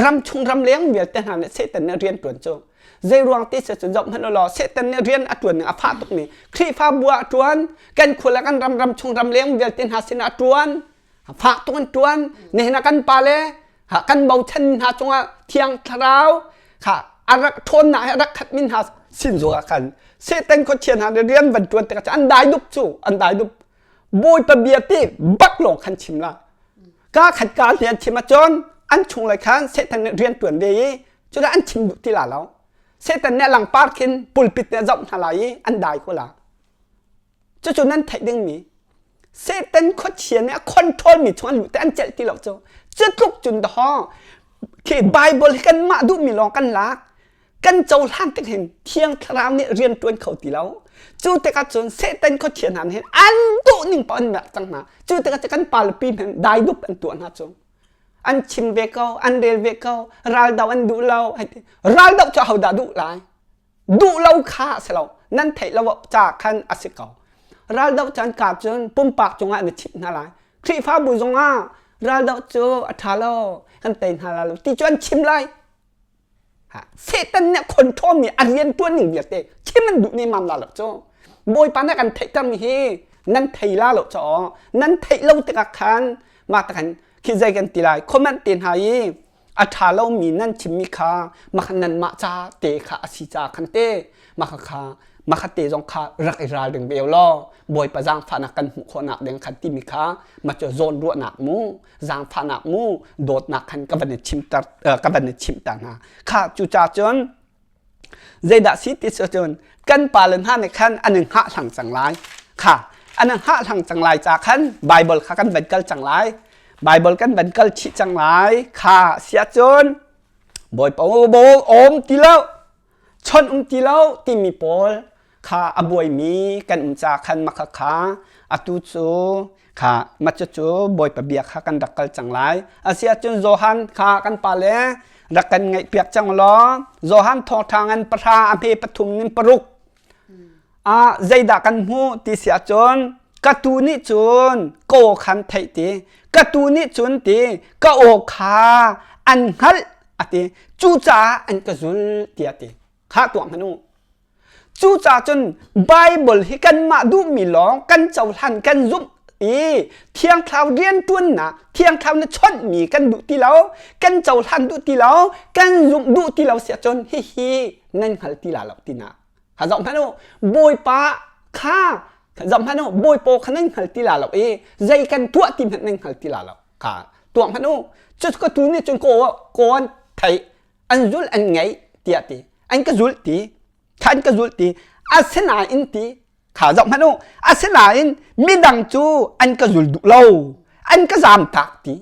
A: ramchung ramleng vialte hna nih Satan nih rian ṭuan cu zei ruang ti si cun zoh hmanh u law Satan nih rian a ṭuan ning a fah tukmi Khrihfabu ah a ṭuan kan khua le kan ram ramchung ramleng vialte hna sinah a ṭuan fak tuk in ṭuan nihin ah kan pale kan bochan hna cungah thiang thlarau kha a rak ṭhawnnak he a rak khatmi hna sin zong ah khan Satan khuachia hna nih rian van ṭuan tikah an dai dup cu an dai dup Bawipa bia ti bak lawng khan chim la ka khat ka hli an chim ahcun an chung lai khan Satan nih rian ṭuan ve i cudah an chim duh ti la lo Satan nih a langpar khin pulpit nih a zoh hna lai i an dai ko la Cucu nan theih dingmi Satan khuachia nih a control mi chung an luh te an celh ti lo cu. Cu tluk cun dahawng khi Bible hi kanmah duhmi lawng kan lak kan cohlan tik hin Thiang Thlarau nih rian ṭuan kho ti lo. Cu tikah cun Satan khuachia hna nih hin an duh ning paoh an merh cang hna. Cu tikah cun kan pa le pi hmanh daidup an tuah hna cu. An chim ve ko, an rel ve ko, raldo an duh lo. Raldo cu ahodah duh lai? Duh lo kha a si lo. Nan theih lo ca khan a si ko. Raldoh caan ka cun pumpak cungah na chimh hna lai. Khrihfabu zongah raldoh cu a ṭha lo, kan tei hna lai lo ti cu an chim lai. Satan nih a control mi a rian ṭuan ning vialte chim an duh nemam la lo cu. Bawipa nih a kan theihtermi hi nan thei la lo caw. Nan theih lo tikah khan mah takhan khi zei kan ti lai comment te hna i a ṭha lomi nan chimmi kha mah nanmah ca te kha a si ca khan te mah kha mah te zong kha rak i ralring ve law Bawipa zaangfahnak kan hmuh khawhnak ding khan timi kha mah cu zawn ruahnak mu zaangfahnak mu dawtnak khan ka van i chimter ka van i chimter hna kha cucaah cun Zeidah si ti cun kan pale hna nih khan an in hngahhlang cang lai. Kha an in hngahhlang cang lai ca khan Bible kha kan van kal cang lai. Bible kan van kal chih cang lai. Kha siah cun Bawipa um ti lo, chon um ti lo timi pawl kha a buaimi kan um ca khan makha kha atu cu kha mah cucu Bawipa bia kha kan rak kal cang lai. Asiahcun Johan kha kan pale rak kan ngaihpiak cang law Johan thawngṭha ngan pahra a hme pathum nin paruk ah zeidah kan hmuh ti si ahcun ka tu nih cun ka aw khan theih ti ka tu nih cun ti ka aw kha an hngalh a ti cucaah an ka zul tiah ti kha tuah hmanh u Cucaah cun Baibal hi kanmah duhmi lawng kan cohlan kan zumh i Thiang Thlarau rianṭuannak Thiang Thlarau na chawnhmi kan duh ti lo, kan cohlan duh ti lo, kan zumh duh ti lo si ahcun hihi nan hngal ti la lo tinak. Ha zoh hmanh u, Bawipa kha zoh hmanh u, Bawipa kha nan hngal ti la lo i zei kan tuah ti hmanh nan hngal ti la lo. Kha tuah hmanh u. Cu ka tu nih cun kaw an theih an zulh an ngeih tiah ti an ka zulh ti kha an ka zulh ti asinain ti kha zoh hmanh u asinain midang cu an ka zul duh lo an ka zamtak ti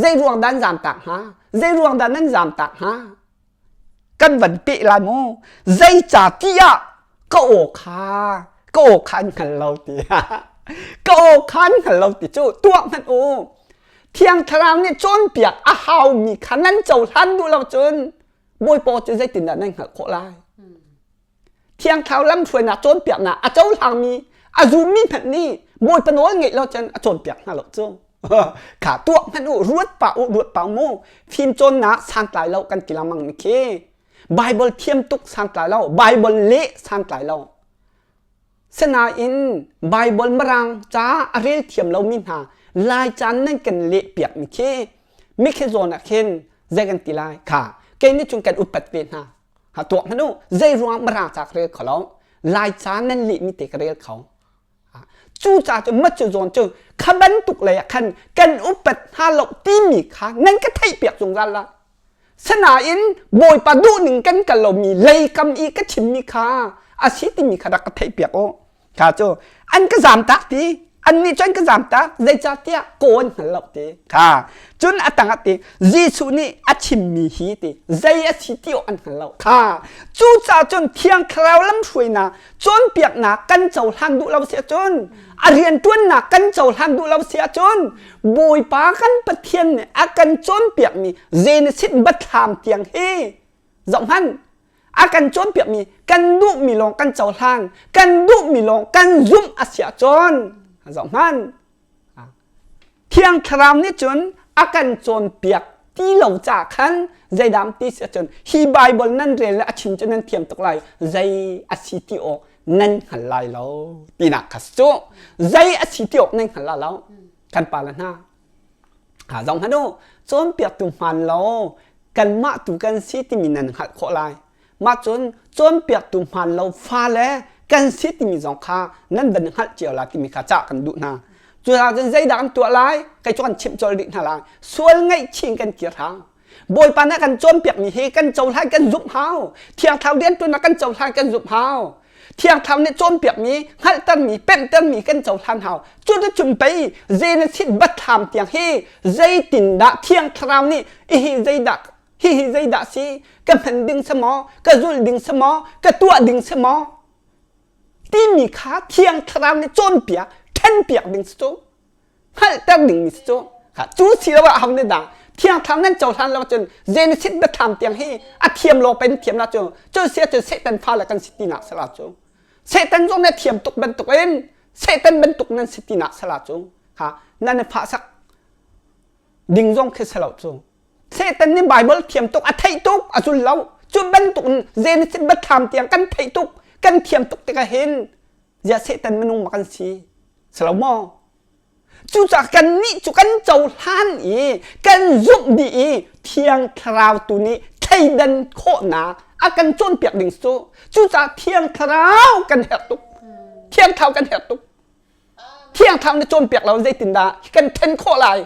A: zei ruang dah an zamtak hnga zei ruang dah nan zamtak hnga kan van peh lai mu zei ca ti ah ka aw kha ka aw kha an hngal lo ti ka aw kha an hngal lo ti cu tuah hmanh u Thiang Thlarau nih cawnpiak a haumi kha nan cohlan duh lo cun Bawipa cu zeitindah nan hngalh khawh lai? Thiang Thlarau lamhruainak cawnpiaknak a cohlangmi a zummi hmanh nih Bawipa nawl ngeih lo cun a cawnpiak hna lo cu. Kha tuah hmanh u, ruat pah u, ruat pah mu. Fimcawnnak santlai lo kan ti lengmang mi khi. Bible thiam tuk santlai lo, Bible leh santlai lo. Sinain Bible Mirang ca a rel thiam lomi hna Laica nan kan lehpiak mi khi mikhi zawn ah khin zei kan ti lai kha kei nih cun kan upat ve hna. Ha tuak hmanh u zei ruang Mirang ca ka rel kho lo Laica nan lehmi te ka rel kho. Cu ca cu mat cu zawn cu kha bantuk lei ah khan kan upat hna lo timi kha nan ka theihpiak zungzal la. Sinain Bawipa duhning kan kal lomi leikam i ka chimmi kha a si timi kha rak ka theihpiak u. Kha cu an ka zamtak ti annih cu an ka zamtak zeicahtiah kaw an hngal lo ti kha cun a tangah ti Jesuh nih a chimmi hi ti zei a si ti awk an hngal lo kha cucaah cun Thiang Thlarau lamhruainak cawnpiaknak kan cohlan duh lo si ahcun a rianṭuannak kan cohlan duh lo si ahcun Bawipa kan Pathian nih a kan cawnpiakmi Genesis biathlam tiang hi zohhmanh a kan cawnpiakmi kan duhmi lawng kan cohlan kan duhmi lawng kan zumh a si ahcun zohhmanh Thiang Thlarau nih cun a kan cawnpiak ti lo ca khan zeidam ti si ahcun hi Bible nan rel le a chim cu nan thiam tuk lai zei a si ti awk nan hngal lai lo tinak kha cu zei a si ti awk nan hngal lai lo kan pa le hna ha zong hanu cawnpiaktu hmaan lo kanmah tu kan si timi nan hngalh khawh lai mah cun cawnpiaktu hmaan lo fale kan si timi zong kha nan van hngalh cio la timi kha cah kan duh hna cucaah cun zeidah kan tuah lai kei cu kan chimh colh rih hna lai sual ngaihchih in kan kir hau Bawipa nih kan cawnpiakmi hi kan cohlan kan zumh hau Thiang Thlarau rianṭuannak kan cohlan kan zumh hau Thiang Thlarau nih cawnpiakmi hngalhtermi pemhtermi kan cohlan hau cuticun pei Genesis biathlam tiang hi zeitindah Thiang Thlarau nih hihi zeidah hihi zeidah si ka hman ding si maw ka zulh ding si maw ka tuah ding si maw timi kha Thiang Thlarau nih cawnpiak ṭhenpiak ding si cu hngalhter dingmi si cu cu si lo ah ho nih dah Thiang Thlarau nan cohlan lo cun Genesis biathlam tiang hi a thiam lo pen thiam la cu cu si ahcun Satan fale kan si tinak sala cu Satan zong nih a thiam tuk bantuk in Satan bantuk nan si tinak sala cu ha nan i fahsak ding zong khi si lo cu Satan nih Bible thiam tuk a theih tuk a zul lo cu bantuk in Genesis biathlam tiang kan theih tuk kan thiam tuk tikah hin ziah Satan minung ma kan si si lo maw Cucaah kannih cu kan cohlan i kan zumh dih i Thiang Thlarau tu nih thleidan khawhnak a kan cawnpiak ding cu cucaah Thiang Thlarau kan herh tuk. Thiang Thlarau kan herh tuk. Thiang Thlarau nih cawnpiak lo zeitindah kan then khawh lai?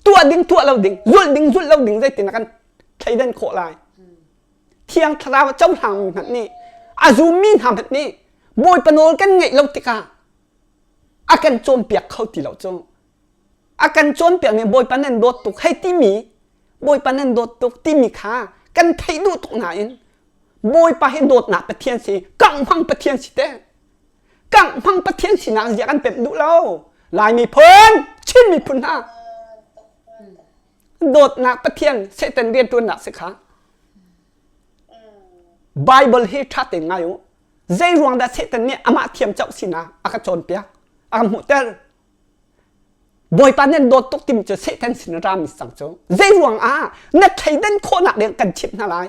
A: Tuah ding tuah lo ding, zulh ding zulh lo ding zeitindah kan thleidan khawh lai? Thiang Thlarau a cohlangmi hmanh nih a zummi hna hmanh nih Bawipa nawl kan ngaih lo tikah a kan cawnpiak kho ti lo cu a kan cawnpiak nih Bawipa nan dawt tuk hei timi Bawipa nan dawt tuk timi kha kan theih duh tuk nain Bawipa hi dawtnak Pathian si kanghmang Pathian si te kanghmang Pathian sinak zia kan pemh duh lo Lai miphun Chin miphun hna dawtnak Pathian Satan rianṭuannak si kha Bible hi ṭha tein ngai u Zei ruang dah Satan nih amah thiam coh sinak a ka cawnpiak, a ka hmuhter? Bawipa nih an dawt tuk timi cu Satan sin a rami cang cu. Zei ruang ah na thleidan khawhnak ding kan chimh hna lai.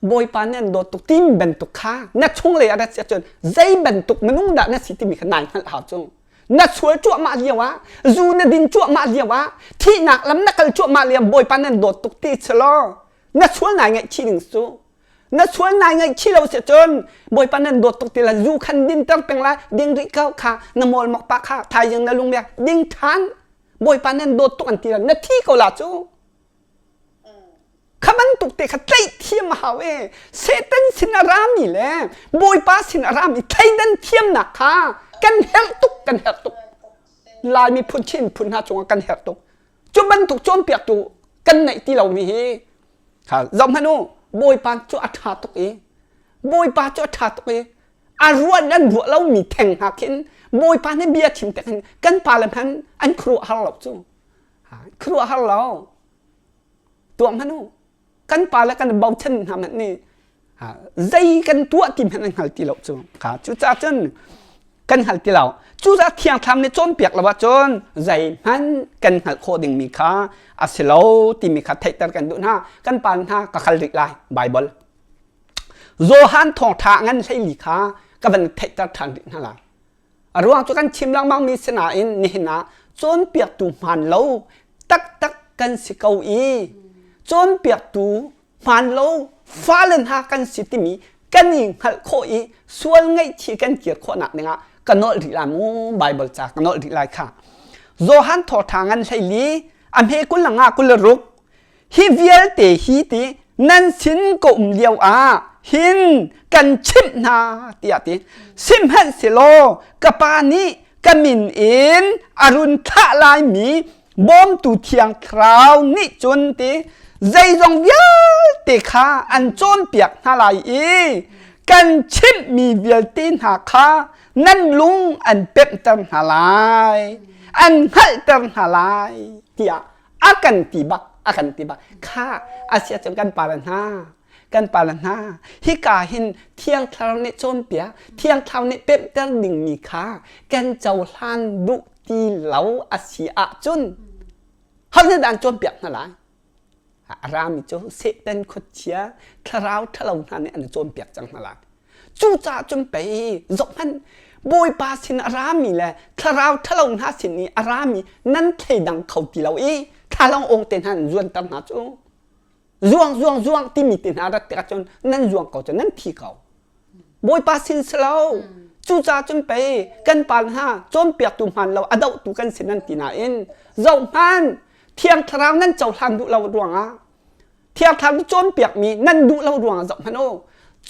A: Bawipa nih an dawt tuk timi bantuk kha na chunglei ah rat si ahcun zei bantuk minung dah na si timi kha nai hngalh hau cu. Na sual cuahmah lio ah, zu na din cuahmah lio ah, thihnak lam na kal cuahmah lio Bawipa nih an dawt tuk ti si law na sual nai ngaihchih ding cu. Na sual nai ngaihchih lo si cun Bawipa nan dawt tuk ti la zu khan dinter peng lai ding rih ko kha na mawlmok pa kha thaizing na lungmiak ding ṭhan Bawipa nan dawt tuk an ti la na thi ko la cu kha bantuk te kha tlaih thiam a hau e Satan sin a rami le Bawipa sin a rami thleidan thiamnak kha kan herh tuk kan herh tuk Lai miphun Chin phun hna cungah kan herh tuk cu bantuk cawnpiaktu kan neih ti lomi hi Kha zoh hmanh u, Bawipa cu a ṭha tuk i Bawipa cu a ṭha tuk i a ruah nan ruah lomi theng hna khin Bawipa nih bia chim tik hin kan pale hmanh an khuaruahhar lo cu. Khuaruahhar lo. Tuah hmanh u. Kan pale kan bochan hna hmanh nih. Zei kan tuah ti hmanh an hngal ti lo cu. Kha cucaah cun kan hngal ti lo. Cucaah Thiang Thlarau nih cawnpiak lo ahcun zeihmanh kan hngalh khawh dingmi kha a si lo timi kha theihter kan duh hna. Kan pa hna ka khal rih lai Bible. Johan thawngṭha ngan hleili kha ka van theihter ṭhan rih hna lai. A ruang cu kan chim lengmangmi si nain nihin ah cawnpiaktu hmaan lo taktak kan si ko i cawnpiaktu hmaan lo fale hna kan si timi kan i hngalh khawh i sual ngaihchih kan kir khawhnak dingah ka nolh rih lai mu Bible ca ka nolh rih lai kha. Johan thawṭha ngan hleili a hme 20 le nga 26 Hi vialte hi ti nan sin ka um lio ah hin kan chimh hna tiah ti. Sihmanhsehlaw ka pa nih ka min in a run thlah laimi bawmtu thiang thlarau nih cun ti zeizong vialte kha an cawnpiak hna lai i kan chimhmi vialte hna kha nan lung an pemhter hna lai an hngalhter hna lai tiah a kan ti bak a kan ti bak kha asia cun kan pa le hna kan pa le hna hika hin thiang thlarau nih cawnpiak thiang thlarau nih pemhter dingmi kha kan cohlan duh ti lo a si ahcun ho nih dah an cawnpiak hna lai a rami cu Satan khuachia thlarau ṭhalo hna nih an cawnpiak cang hna lai Cucaah cun pei zohhmanh Bawipa sin a rami le thlarau ṭhalo hna sin i a rami nan thleidang kho ti lo i thlalang awng te hna nan zuanter hna cu. Zuang zuang zuang timi te hna rat tikah cun nan zuang ko cu nan thi ko. Bawipa sin si lo. Cucaah cun pei kan pa hna cawnpiaktu hmaan lo a dohtu kan si nan ti nain zohhmanh Thiang Thlarau nan cohlan duh lo ruangah Thiang Thlarau cawnpiakmi nan duh lo ruangah zoh hmanh u.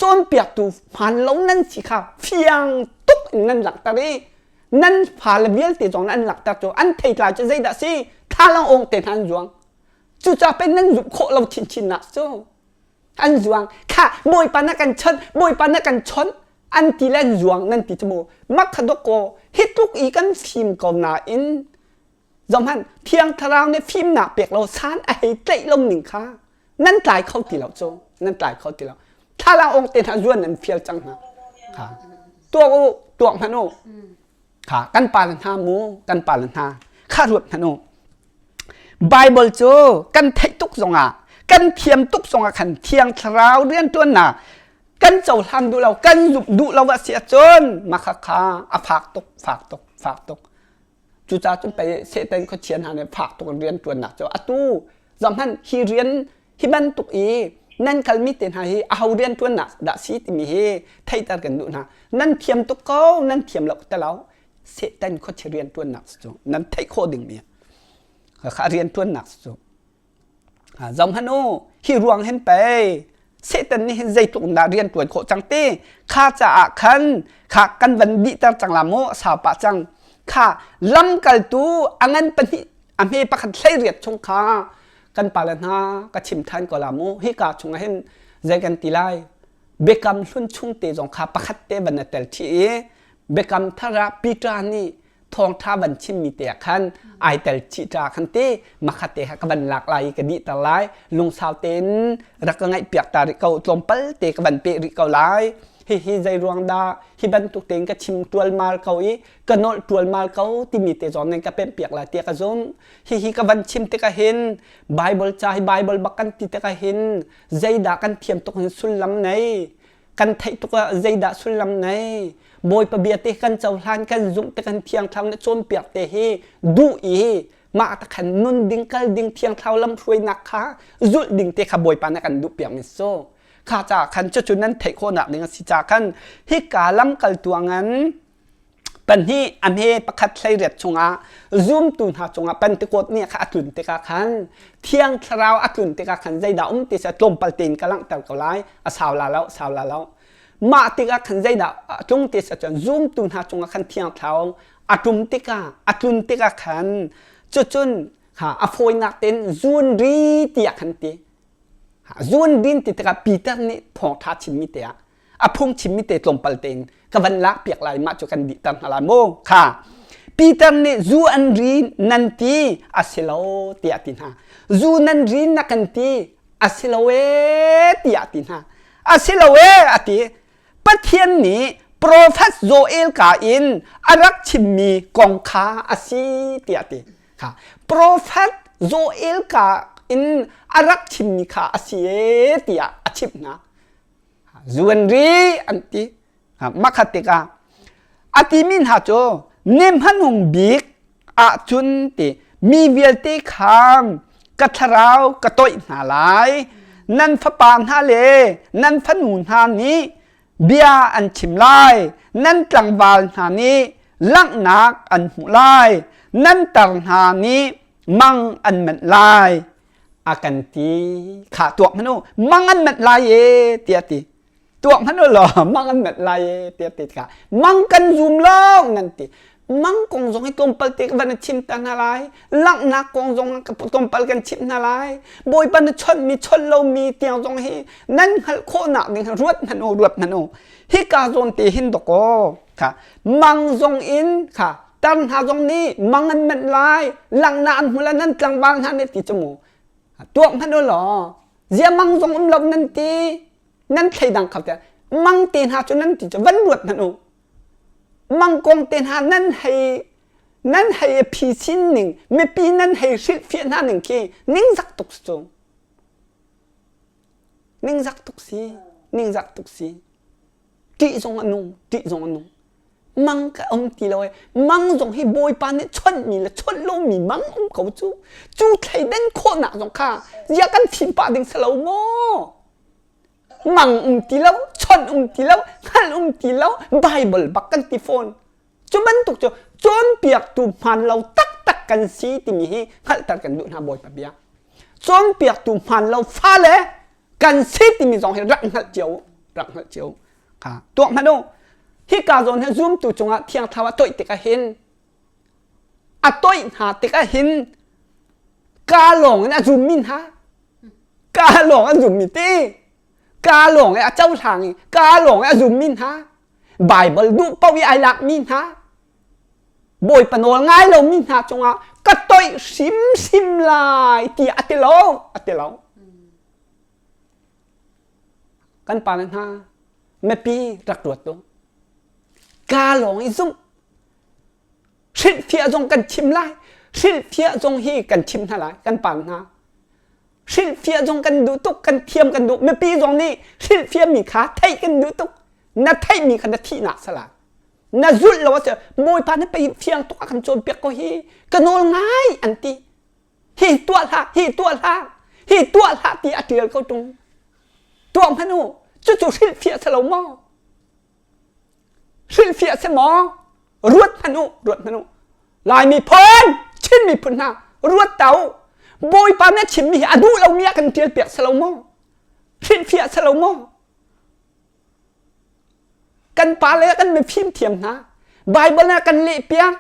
A: Cawnpiaktu hmaan lo nan si kha fiang tuk in nan langhter i nan fale vialte zong an langhter cu an theitlai cu zeidah si thlalang awng te hna an zuang. Cucaah pei nan zumh khawh lo chinchinnak cu an zuang. Kha Bawipa na kan chawnh, Bawipa na kan chawnh an ti le an zuang nan ti cu mu. Mak kha dawk kaw hi tluk i kan fim ko nain Zohhmanh, Thiang Thlarau nih fimnak pek lo san a hei tlaih lo ning kha nan tlai kho ti lo cu nan tlai kho ti lo. Thlalang ong te hna zuan nan fial cang hna. Kha tuak u, tuak hmanh u. Kha kan pa le hna mu, kan pa le hna kha ruat hmanh u. Bible cu kan theih tuk zongah, kan thiam tuk zongah khan Thiang Thlarau rianṭuannak kan cohlan duh lo, kan zumh duh lo a si ahcun mah kha kha a fak tuk, fak tuk, fak tuk. Cucaah cun pei Satan khuachia hna nih fak tuk in rianṭuannak cu atu zohhmanh hi rian hi bantuk i nan kalmi te hna hi aho rianṭuannak dah si timi hi theihter kan duh hna. Nan thiam tuk ko, nan thiam lo te lo. Satan khuachia rianṭuannak cu nan theih khawh dingmi kha rianṭuannak cu Zohhmanh u, hi ruang hin pei Satan nih hin zeitluk in dah rian ṭuan khawh cang ti kha caah khan kha kan van dihter cang la mu sau pah cang kha lamkaltu a ngan pahnih a hme pakhat 18 chung kha kan pale hna ka chim ṭhan ko la mu hika chungah hin zei kan ti lai biakam hlun chung te zong kha pakhat te van na tel chih i biakam thar ah Peter nih thawngṭha van chimmi te ah khan ai tel chih ṭa khan ti makhat te kha ka van lak lai i ka dihter lai lungsau tein rak ka ngaihpiak ta rih ko tlawmpal te ka van peh rih ko lai hihi zei ruang dah hi bantuk tein ka chim ṭualmal ko i ka nolh ṭualmal ko timi te zong nan ka pemhpiak lai tiah ka zumh hihi ka van chim tikah hin Bible ca hi Bible bak kan ti tikah hin zeidah kan thiam tuk hin sullam nei kan theih tuk ah zeidah sullam nei Bawipa bia te kan cohlan kan zumh te kan thiang thlarau nih cawnpiak te hi duh i mah ta khan nun ding kal ding thiang thlarau lamhruainak kha zulh ding te kha Bawipa nih kan duh piak mi so kha ca khan cucu nan theih khawhnak ding a si ca khan hika lamkaltu ngan pahnih a hme pakhat 18 chungah zumtu hna cungah Pentecost ni kha a tlun tikah khan Thiang Thlarau a tlun tikah khan zeidah um ti sa tlawmpal tein ka langhter ko lai a sau la lo sau la lo mah tikah khan zeidah a tlung ti sa cun zumtu hna cungah khan Thiang Thlarau a tum tikah a tlun tikah khan cucun ha a fawinak tein zun ri tiah khan ti zun din ti tikah Peter nih thawngṭha chimmi te ah a phung chimmi te tlawmpal tein ka van lak piak lai mah cu kan dihter hna lai mu kha Peter nih zu an ri nan ti a si lo tiah ti hna zu nan ri na kan ti a si lo ee tiah ti hna. A si lo ee a ti. Pathian nih profet Joel ka in a rak chimmi kong kha a si tiah a ti. Kha profet Joel ka in a rak chimmi kha a si ee tiah a chimh hna. Zuan ri an ti. Makhat tikah a timi hna cu ni hmanung bik ahcun ti mi vialte kha ka thlarau ka toih hna lai. Nan fapa hna le nan fanu hna nih bia an chim lai. Nan tlangval hna nih langhnak an hmuh lai. Nan tar hna nih mang an manh lai. A kan ti. Kha tuak hmanh u. Mang an manh lai e tiah a ti. Tuak hmanh u law mang an manh lai e tiah ti tikah mang kan zum lo nan ti. Mang kong zong hi tlawmpal te ka van chim ta hna lai. Langhnak kong zong tlawmpal kan chimh hna lai. Bawipa na chawnh mi chawnh lomi tiang zong hi nan hngalh khawhnak ding ruat hmanh u ruat hmanh u. Hika zawn te hin dawkaw kha mang zong in kha tar hna zong nih mang an manh lai langhnak an hmu lai nan tlangval hna nih ti cu mu tuak hmanh u law zia mang zong um lo nan ti nan thleidang kho te mang te hna cu nan ti cu van ruat hmanh u mang kong te hna nan hei nan hei phi sin ning mipi nan hei hrilhfiah hna ning khi ningzak tuk cu ningzak tuk si ningzak tuk si ṭih zong a nung ṭih zong a nung mang ka um ti lo e mang zong hi bawipa nih chawnh mi le chawnh lomi mang um ko cu cu thleidan khawhnak zong kha zia kan fim pah ding si lo maw mang um ti lo chawnh um ti lo hngalh um ti lo bible bak kan ti fawn cu bantuk cu cawnpiaktu hmaan lo taktak kan si timi hi hngalhter kan duh hna bawipa bia cawnpiaktu hmaan lo fale kan si timi zong hi rak hngalh cio rak hngalh cio kha tuak hmanh u hika zawn hi zumtu cungah thiang thlarau a toih tikah hin a toih hna tikah hin ka lawng in a zummi hna ka lawng an zummi ti ka lawng i a cohlang i ka lawng i a zummi hna Bible duh paoh i ai lakmi hna Bawipa nawl ngai lomi hna cungah ka toih hrimhrim lai ti a ti lo a ti lo Kan pa le hna mipi rak ruat u. Ka lawng i zumh. Hrilhfiah zong kan chim lai. Hrilhfiah zong hi kan chim hna lai kan pa hna. Hrilhfiah zong kan duh tuk, kan thiam kan duh. Mipi zong nih hrilhfiahmi kha theih kan duh tuk. Na theihmi kha na thihnak sala. Na zulh lo a Bawipa na pei fiang tuk a kan cawnpiak ko hi. Ka nawl ngai an ti. Hi tuah hlah, hi tuah hlah, hi tuah hlah ti a ṭial ko ṭung. Tuah hmanh u, cucu hrilhfiah si lo maw? Hrilhfiah si maw? Ruat hmanh u, ruat hmanh u. Lai miphun, Chin miphun hna, ruat ta u. Bawipa na chimmi hi a duh lomi ah kan ṭial piak si lo maw? Hrilhfiah si lo maw? Kan pa le kan mifim thiam hna. Bible ah kan leh piak,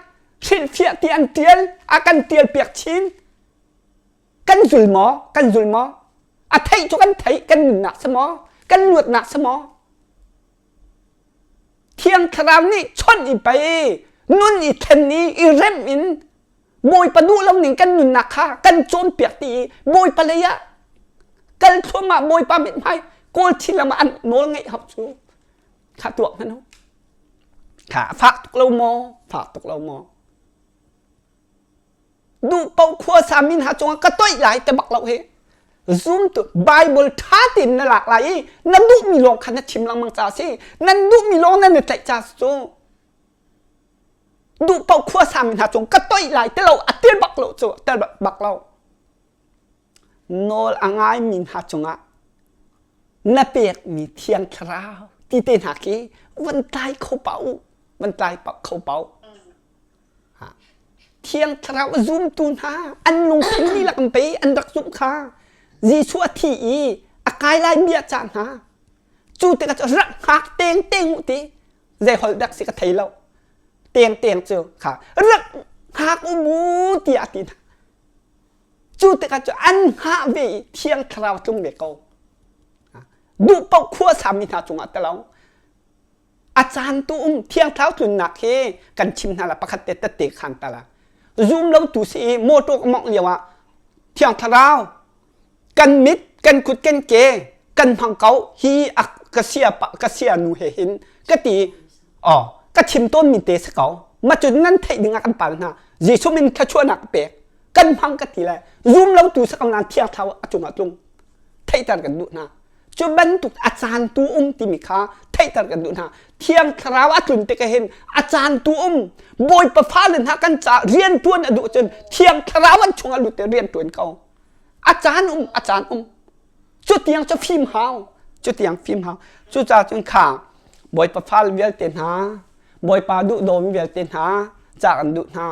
A: hrilhfiah ti an ṭial, a kan ṭial piak chin. Kan zul maw? Kan zul maw? A theih cu kan theih, kan nunnak si maw? Kan luatnak si maw? Thiang Thlarau nih chawnh i pei, nun i thlen i i remh in Bawipa duh lo ning kan nunnak kha kan cawnpiak ti i Bawipa lei ah kal thluahmah Bawipa mithmai kawl chin lengmang an nawl ngeih hau cu kha tuak hmanh u kha fak tuk lo maw fak tuk lo maw duh paoh khua sa min ha cungah ka toih lai te bak lo hi zumtu Bible ṭha tein na lak lai i na duhmi lawng kha na chim lengmang ca si nan duhmi lawng nan i tlaih ca cu duh paoh khua sami hna cung ka toih lai ti lo a tel bak lo cu tel bak lo nawl a ngaimi hna cungah na pekmi thiang thlarau ti te hna khi van tlai kho pau van tlai kho pau thiang thlarau a zumtu hna an lungthin lilak in pei an rak zumh kha Jesuh a thi i a kai lai bia ca hna cu tikah cu rak hngak teng teng u ti zei holh dak si ka thei lo teng teng cu kha rak hngak u mu tiah a ti hna cu tikah cu an hngah ve i thiang thlarau tlung ve ko duh paoh khua sami hna cungah te lo a caan tu um thiang thlarau tlunnak hi kan chim hna la pakhat te tette khan ta la zum lo tu si i motor ka mongh lio ah thiang thlarau kan mit kan kut kan ke kan hmang ko hi a. ka sia ka sia nu he hin ka ti oh ka chim tawn mi te si ko ma cun nan theih ding ah kan pal hna Jesuh min thluachuahnak ka pek kan hmang ka ti le zum lo tu si ko nan thiang thlarau a cungah tlung theihter kan duh hna cu bantuk a caan tu um timi kha theihter kan duh hna thiang thlarau a tlun tik hin a caan tu um bawipa fale hna kan ca rian tuan a duh cun thiang thlarau an chungah lut te rian tuan ko a caan um a caan um cu tiang cu fim hau cu tiang fim hau cucaah cun kha bawipa fale vialte hna bawipa duh dawm vialte hna ca kan duh hna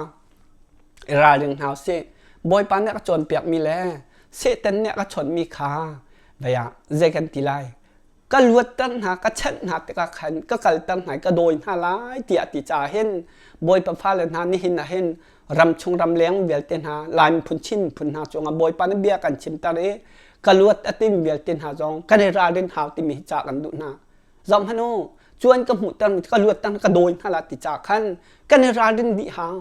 A: i ralring hna usih bawipa nih a ka cawnpiakmi le Satan nih a ka chawnhmi kha vei ah zei kan ti lai ka luatter hna ka chanh hna tikah khan ka kalter hna i ka dawi hna lai tiah a ti caah hin Bawipa fale hna nihin ah hin ramchung ramleng vialte hna Lai miphun Chin miphun hna cungah Bawipa nih bia kan chimter i ka luat a timi vialte hna zong kan i ralrin hau timi hi ca kan duh hna zoh hmanh u cuan ka hmuhter ka luatter ka dawi hna la ti caah khan kan i ralrin dih hau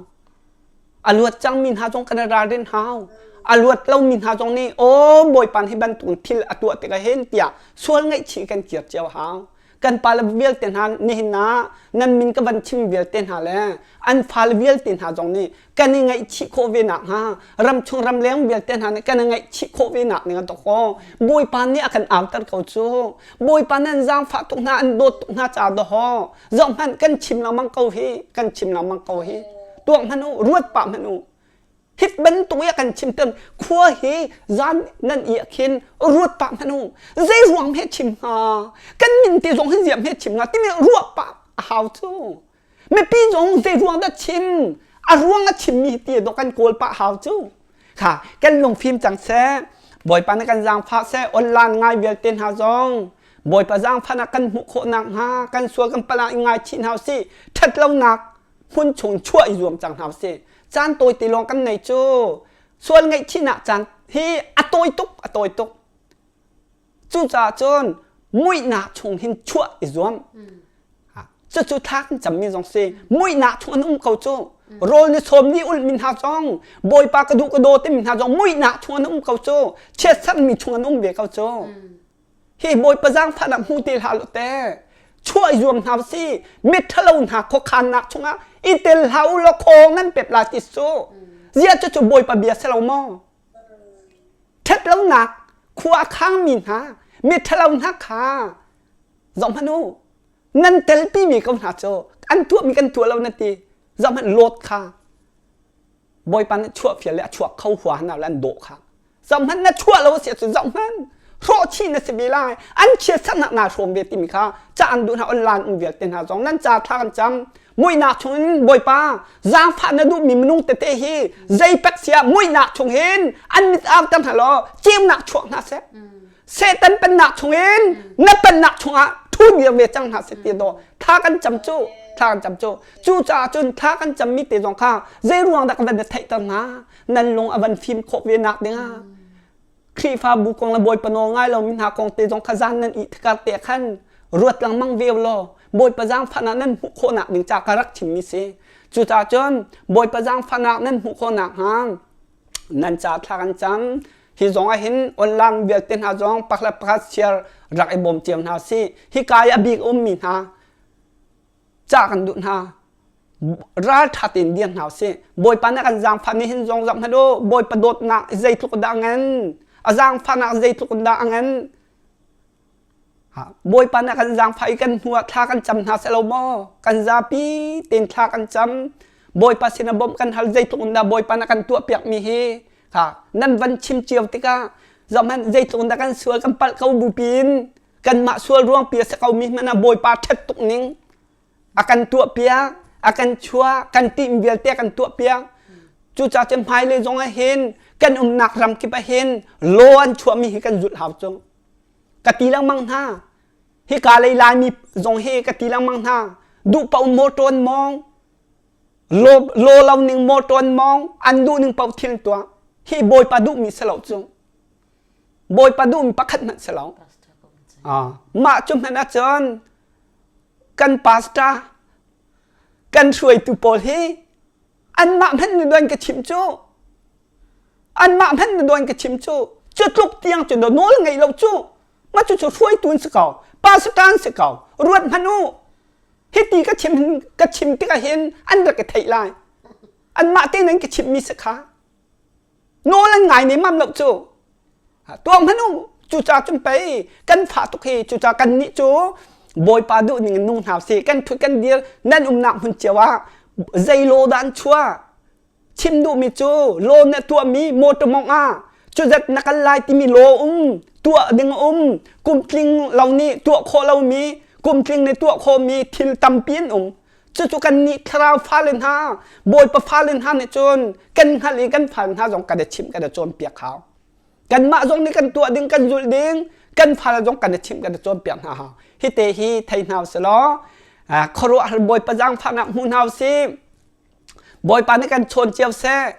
A: A luat cangmi hna zong kan i ralrin hau. A luat lomi hna zong nih aw Bawipa hi bantuk thil a tuah tikah hin tiah sual ngaihchih kan kir cio hau. Kan pale vialte hna nihin ah nan min ka van chim vialte hna le an fale vialte hna zong nih kan i ngaihchih khawh ve nakhnga ramchung ramleng vialte hna nih kan i ngaihchih khawh ve nak ning a tok aw Bawipa nih a kan auter ko cu Bawipa nan zaangfah tuk hna an dawt tuk hna ca dawhaw zoh hmanh kan chim lengmang ko hi kan chim lengmang ko hi tuak hmanh u ruat pah hmanh u hit bantuk i a kan chim tem khua hi zan nan i khin ruat pah hmanh u zei ruang he chim hnga kan min te zong hin ziam he chim hnga timi ruah pah a hau cu mipi zong zei ruang dah chim a ruang a chimmi ti do kan kawl pah hau cu kha kan lungfim cang seh bawipa na kan zaangfah seh online ngai vialte hna zong bawipa zaangfahnak kan hmuh khawh nakhnga kan sual kan palh ah i ngaichih hna usih ṭhatlonak hmun chung chuah i zuam cang hna usih caan tawi te lawng kan nei cu sual ngaihchihnak caan hi a tawi tuk a tawi tuk cucaah cun muihnak chung hin chuah i zuam cucu thla kan cammi zong si muihnak chung an um ko cu rawl ni sawm ni ulh mi hna zong bawipa ka duh ka daw timi hna zong muihnak chung an um ko cu chiatsermi chung an um ve ko cu Hi Bawipa zaangfahnak hmu te hlah law te chuah i zuam hna si miṭhalo hna khuakhannak chungah i tel hlah u law khawng nan pep lai ti su zia cu cu Bawipa bia si lo maw ṭhatlonak khua a khangmi hna miṭhalo hna kha zoh hmanh u nan telpimi ko hna cu an tuahmi kan tuah lo na ti zoh hmanh Lot kha Bawipa nih chuah fial le a chuak kho hua hna le an dawh kha zohhmanh na chuah lo a si ahcun zohhmanh hrawh chih na si ve lai an chiatsernak naa hrawm ve timi kha ca an duh hna online um vialte hna zong nan ca thla kan cam muihnak chungin Bawipa zaangfah na duhmi minung tete hi zei pek sia muihnak chung hin an mit auter hna law ceunak chuak hna seh Satan pennak chungin na pennak chungah thu dir ve cang hna seh ti daw thla kan cam cu thla kan cam cu cucaah cun thla kan cammi te zong kha zei ruang dah ka van theihter hna nan lung a van fim khawh ve nak dingah Khrihfabu kong le Bawipa nawl ngai lomi hna kong te zong kha zan nan ih tikar te khan ruat lengmang ve law Bawipa zaangfahnak nan hmuh khawhnak ding ca ka rak chimmi si cucaah cun Bawipa zaangfahnak nan hmuh khawhnak hnga nan ca thla kan cam hi zong ah hin online vialte hna zong pakhat pakhat share rak i bawm cio hna si hika i a bik ummi hna ca kan duh hna ralṭha tein dir hna usih Bawipa nih a kan zaangfah ni hin zong zoh hmanh u Bawipa dawtnak zeitluk dah a ngan a zaangfahnak zeitluk dah a ngan Bawipa nih a kan zaangfah i kan hnu ah thla kan cam hna seh lo maw kan zapi tein thla kan cam Bawipa sin ah bawmh kan hal zeitluk in dah Bawipa nih a kan tuahpiakmi hi ha nan van chim cio tikah zoh hmanh zeitluk in dah kan sual kan palh ko bupi in kanmah sual ruangpi a si ko mi hmanh ah Bawipa ṭhat tuk ning a kan tuahpiak a kan chuah kan tim vialte a kan tuahpiak cucaah cun hmailei zong ah hin kan umnak ram kip ah hin law an chuahmi hi kan zulh hau cu ka ti lengmang hna hika lei laimi zong hi ka ti lengmang hna duh paoh motor an mawng law law lo ning motor an mawng an duh ning paoh thil tuah hi bawipa duhmi si lo cu bawipa duhmi pakhat hmanh si lo mah cu hmanh ahcun kan pastor kan hruaitu pawl hi anmah hmanh nih duan ka chim cu anmah hmanh nih duan ka chim cu cu tluk tiang cu nawl ngei lo cu. Mah cucu hruaitu an si ko. Pastor an si ko. Ruat hmanh u. Hiti ka chim ka chim tikah hin an rak i theih lai. Anmah tein an ka chimmi si kha. Nawl an ngai nemam lo cu. Tuah hmanh u. Cucaah cun pei kan fah tuk hi cucaah kannih cu Bawipa duh ning in nung hna usih. Kan thut kan dir nan umnak hmun cio ah zei law dah an chuah? Chim duhmi cu law na tuahmi motor mawngh ah cuzat na kal lai timi law um tuah ding a um kumtling lo nih tuah khawh lomi kumtling nih tuah khawhmi thil tampi an um. Cucu kannih thlarau fale hna Bawipa fale hna nih cun kan hngalh i kan fale hna zong kan i chimh kan i cawnpiak hau. Kanmah zong nih kan tuah ding kan zulh ding kan fale zong kan i chimh kan i cawnpiak hna hau. Hi te hi thei hna usih law khuaruahhar Bawipa zaangfahnak hmu hna usih. Bawipa nih kan chawn cio seh.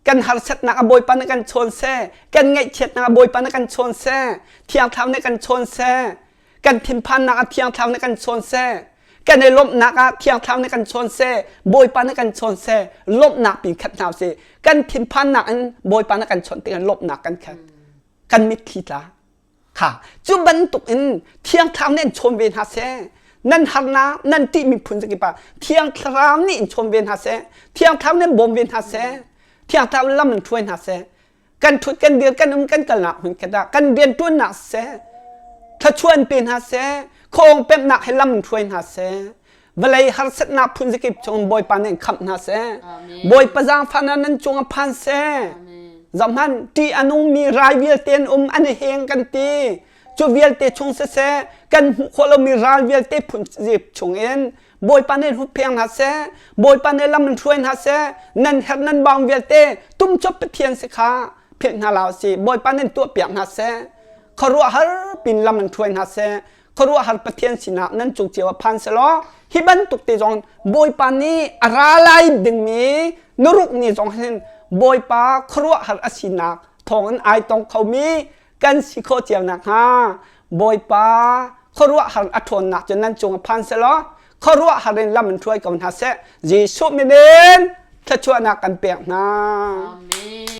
A: Kan harsatnak ah Bawipa nih kan chawn seh. Kan ngaihchiatnak ah Bawipa nih kan chawn seh. Thiang Thlarau nih kan chawn seh. Kan thinphannak ah Thiang Thlarau nih kan chawn seh. Kan i lawmhnak ah Thiang Thlarau nih kan chawn seh. Bawipa nih kan chawn seh. Lawmhnak pin khat hna usih. Kan thinphannak in Bawipa nih kan chawnh tikah lawmhnak kan khat. Kan mitthli tla. Kha cu bantuk in Thiang Thlarau nih an chawn ve hna seh. Nan harnak, nan ṭihmi phun zakip ah Thiang Thlarau nih in chawn ve hna seh. Thiang Thlarau nih an bawm ve hna seh. Thiang Thlarau lam in hruai hna seh. Kan ṭhut kan dir kan um kan kalnak hmun khat ah kan rianṭuannak seh. Thluachuah in pe hna seh. Khuaawng pemhnak he lam in hruai hna seh. Vawlei harsatnak phun zakip chung Bawipa nih khamh hna seh. Bawipa zaangfahnak nan cung ah phan seh. Zohhmanh, ṭih a nungmi rai vialte an um an i heng kan ti. Cu vialte chung siseh, kan hmuh khawh lomi ral vialte phun zip chungin Bawipa nih huppheng hna seh, Bawipa nih lam in hruai hna seh, nan herh nan baung vialte tumcop Pathian si kha philh hna la usih. Bawipa nih tuahpiak hna seh. Khuaruahhar pin lam in hruai hna seh. Khuaruahhar Pathian sinah nan cung cio ah phan selaw hi bantuk te zong Bawipa nih a ra lai dingmi nuruk ni zong hin Bawipa khuaruahhar a sinak thawngin ai tong khomi kan si khawh cio nakhnga Bawipa khuaruahhar a ṭhawnnak cu nan cung ah phan selaw khuaruahhar in lam in hruai ko hna seh Jesuh min in thluachuahnak kan pek hna.
B: Amen.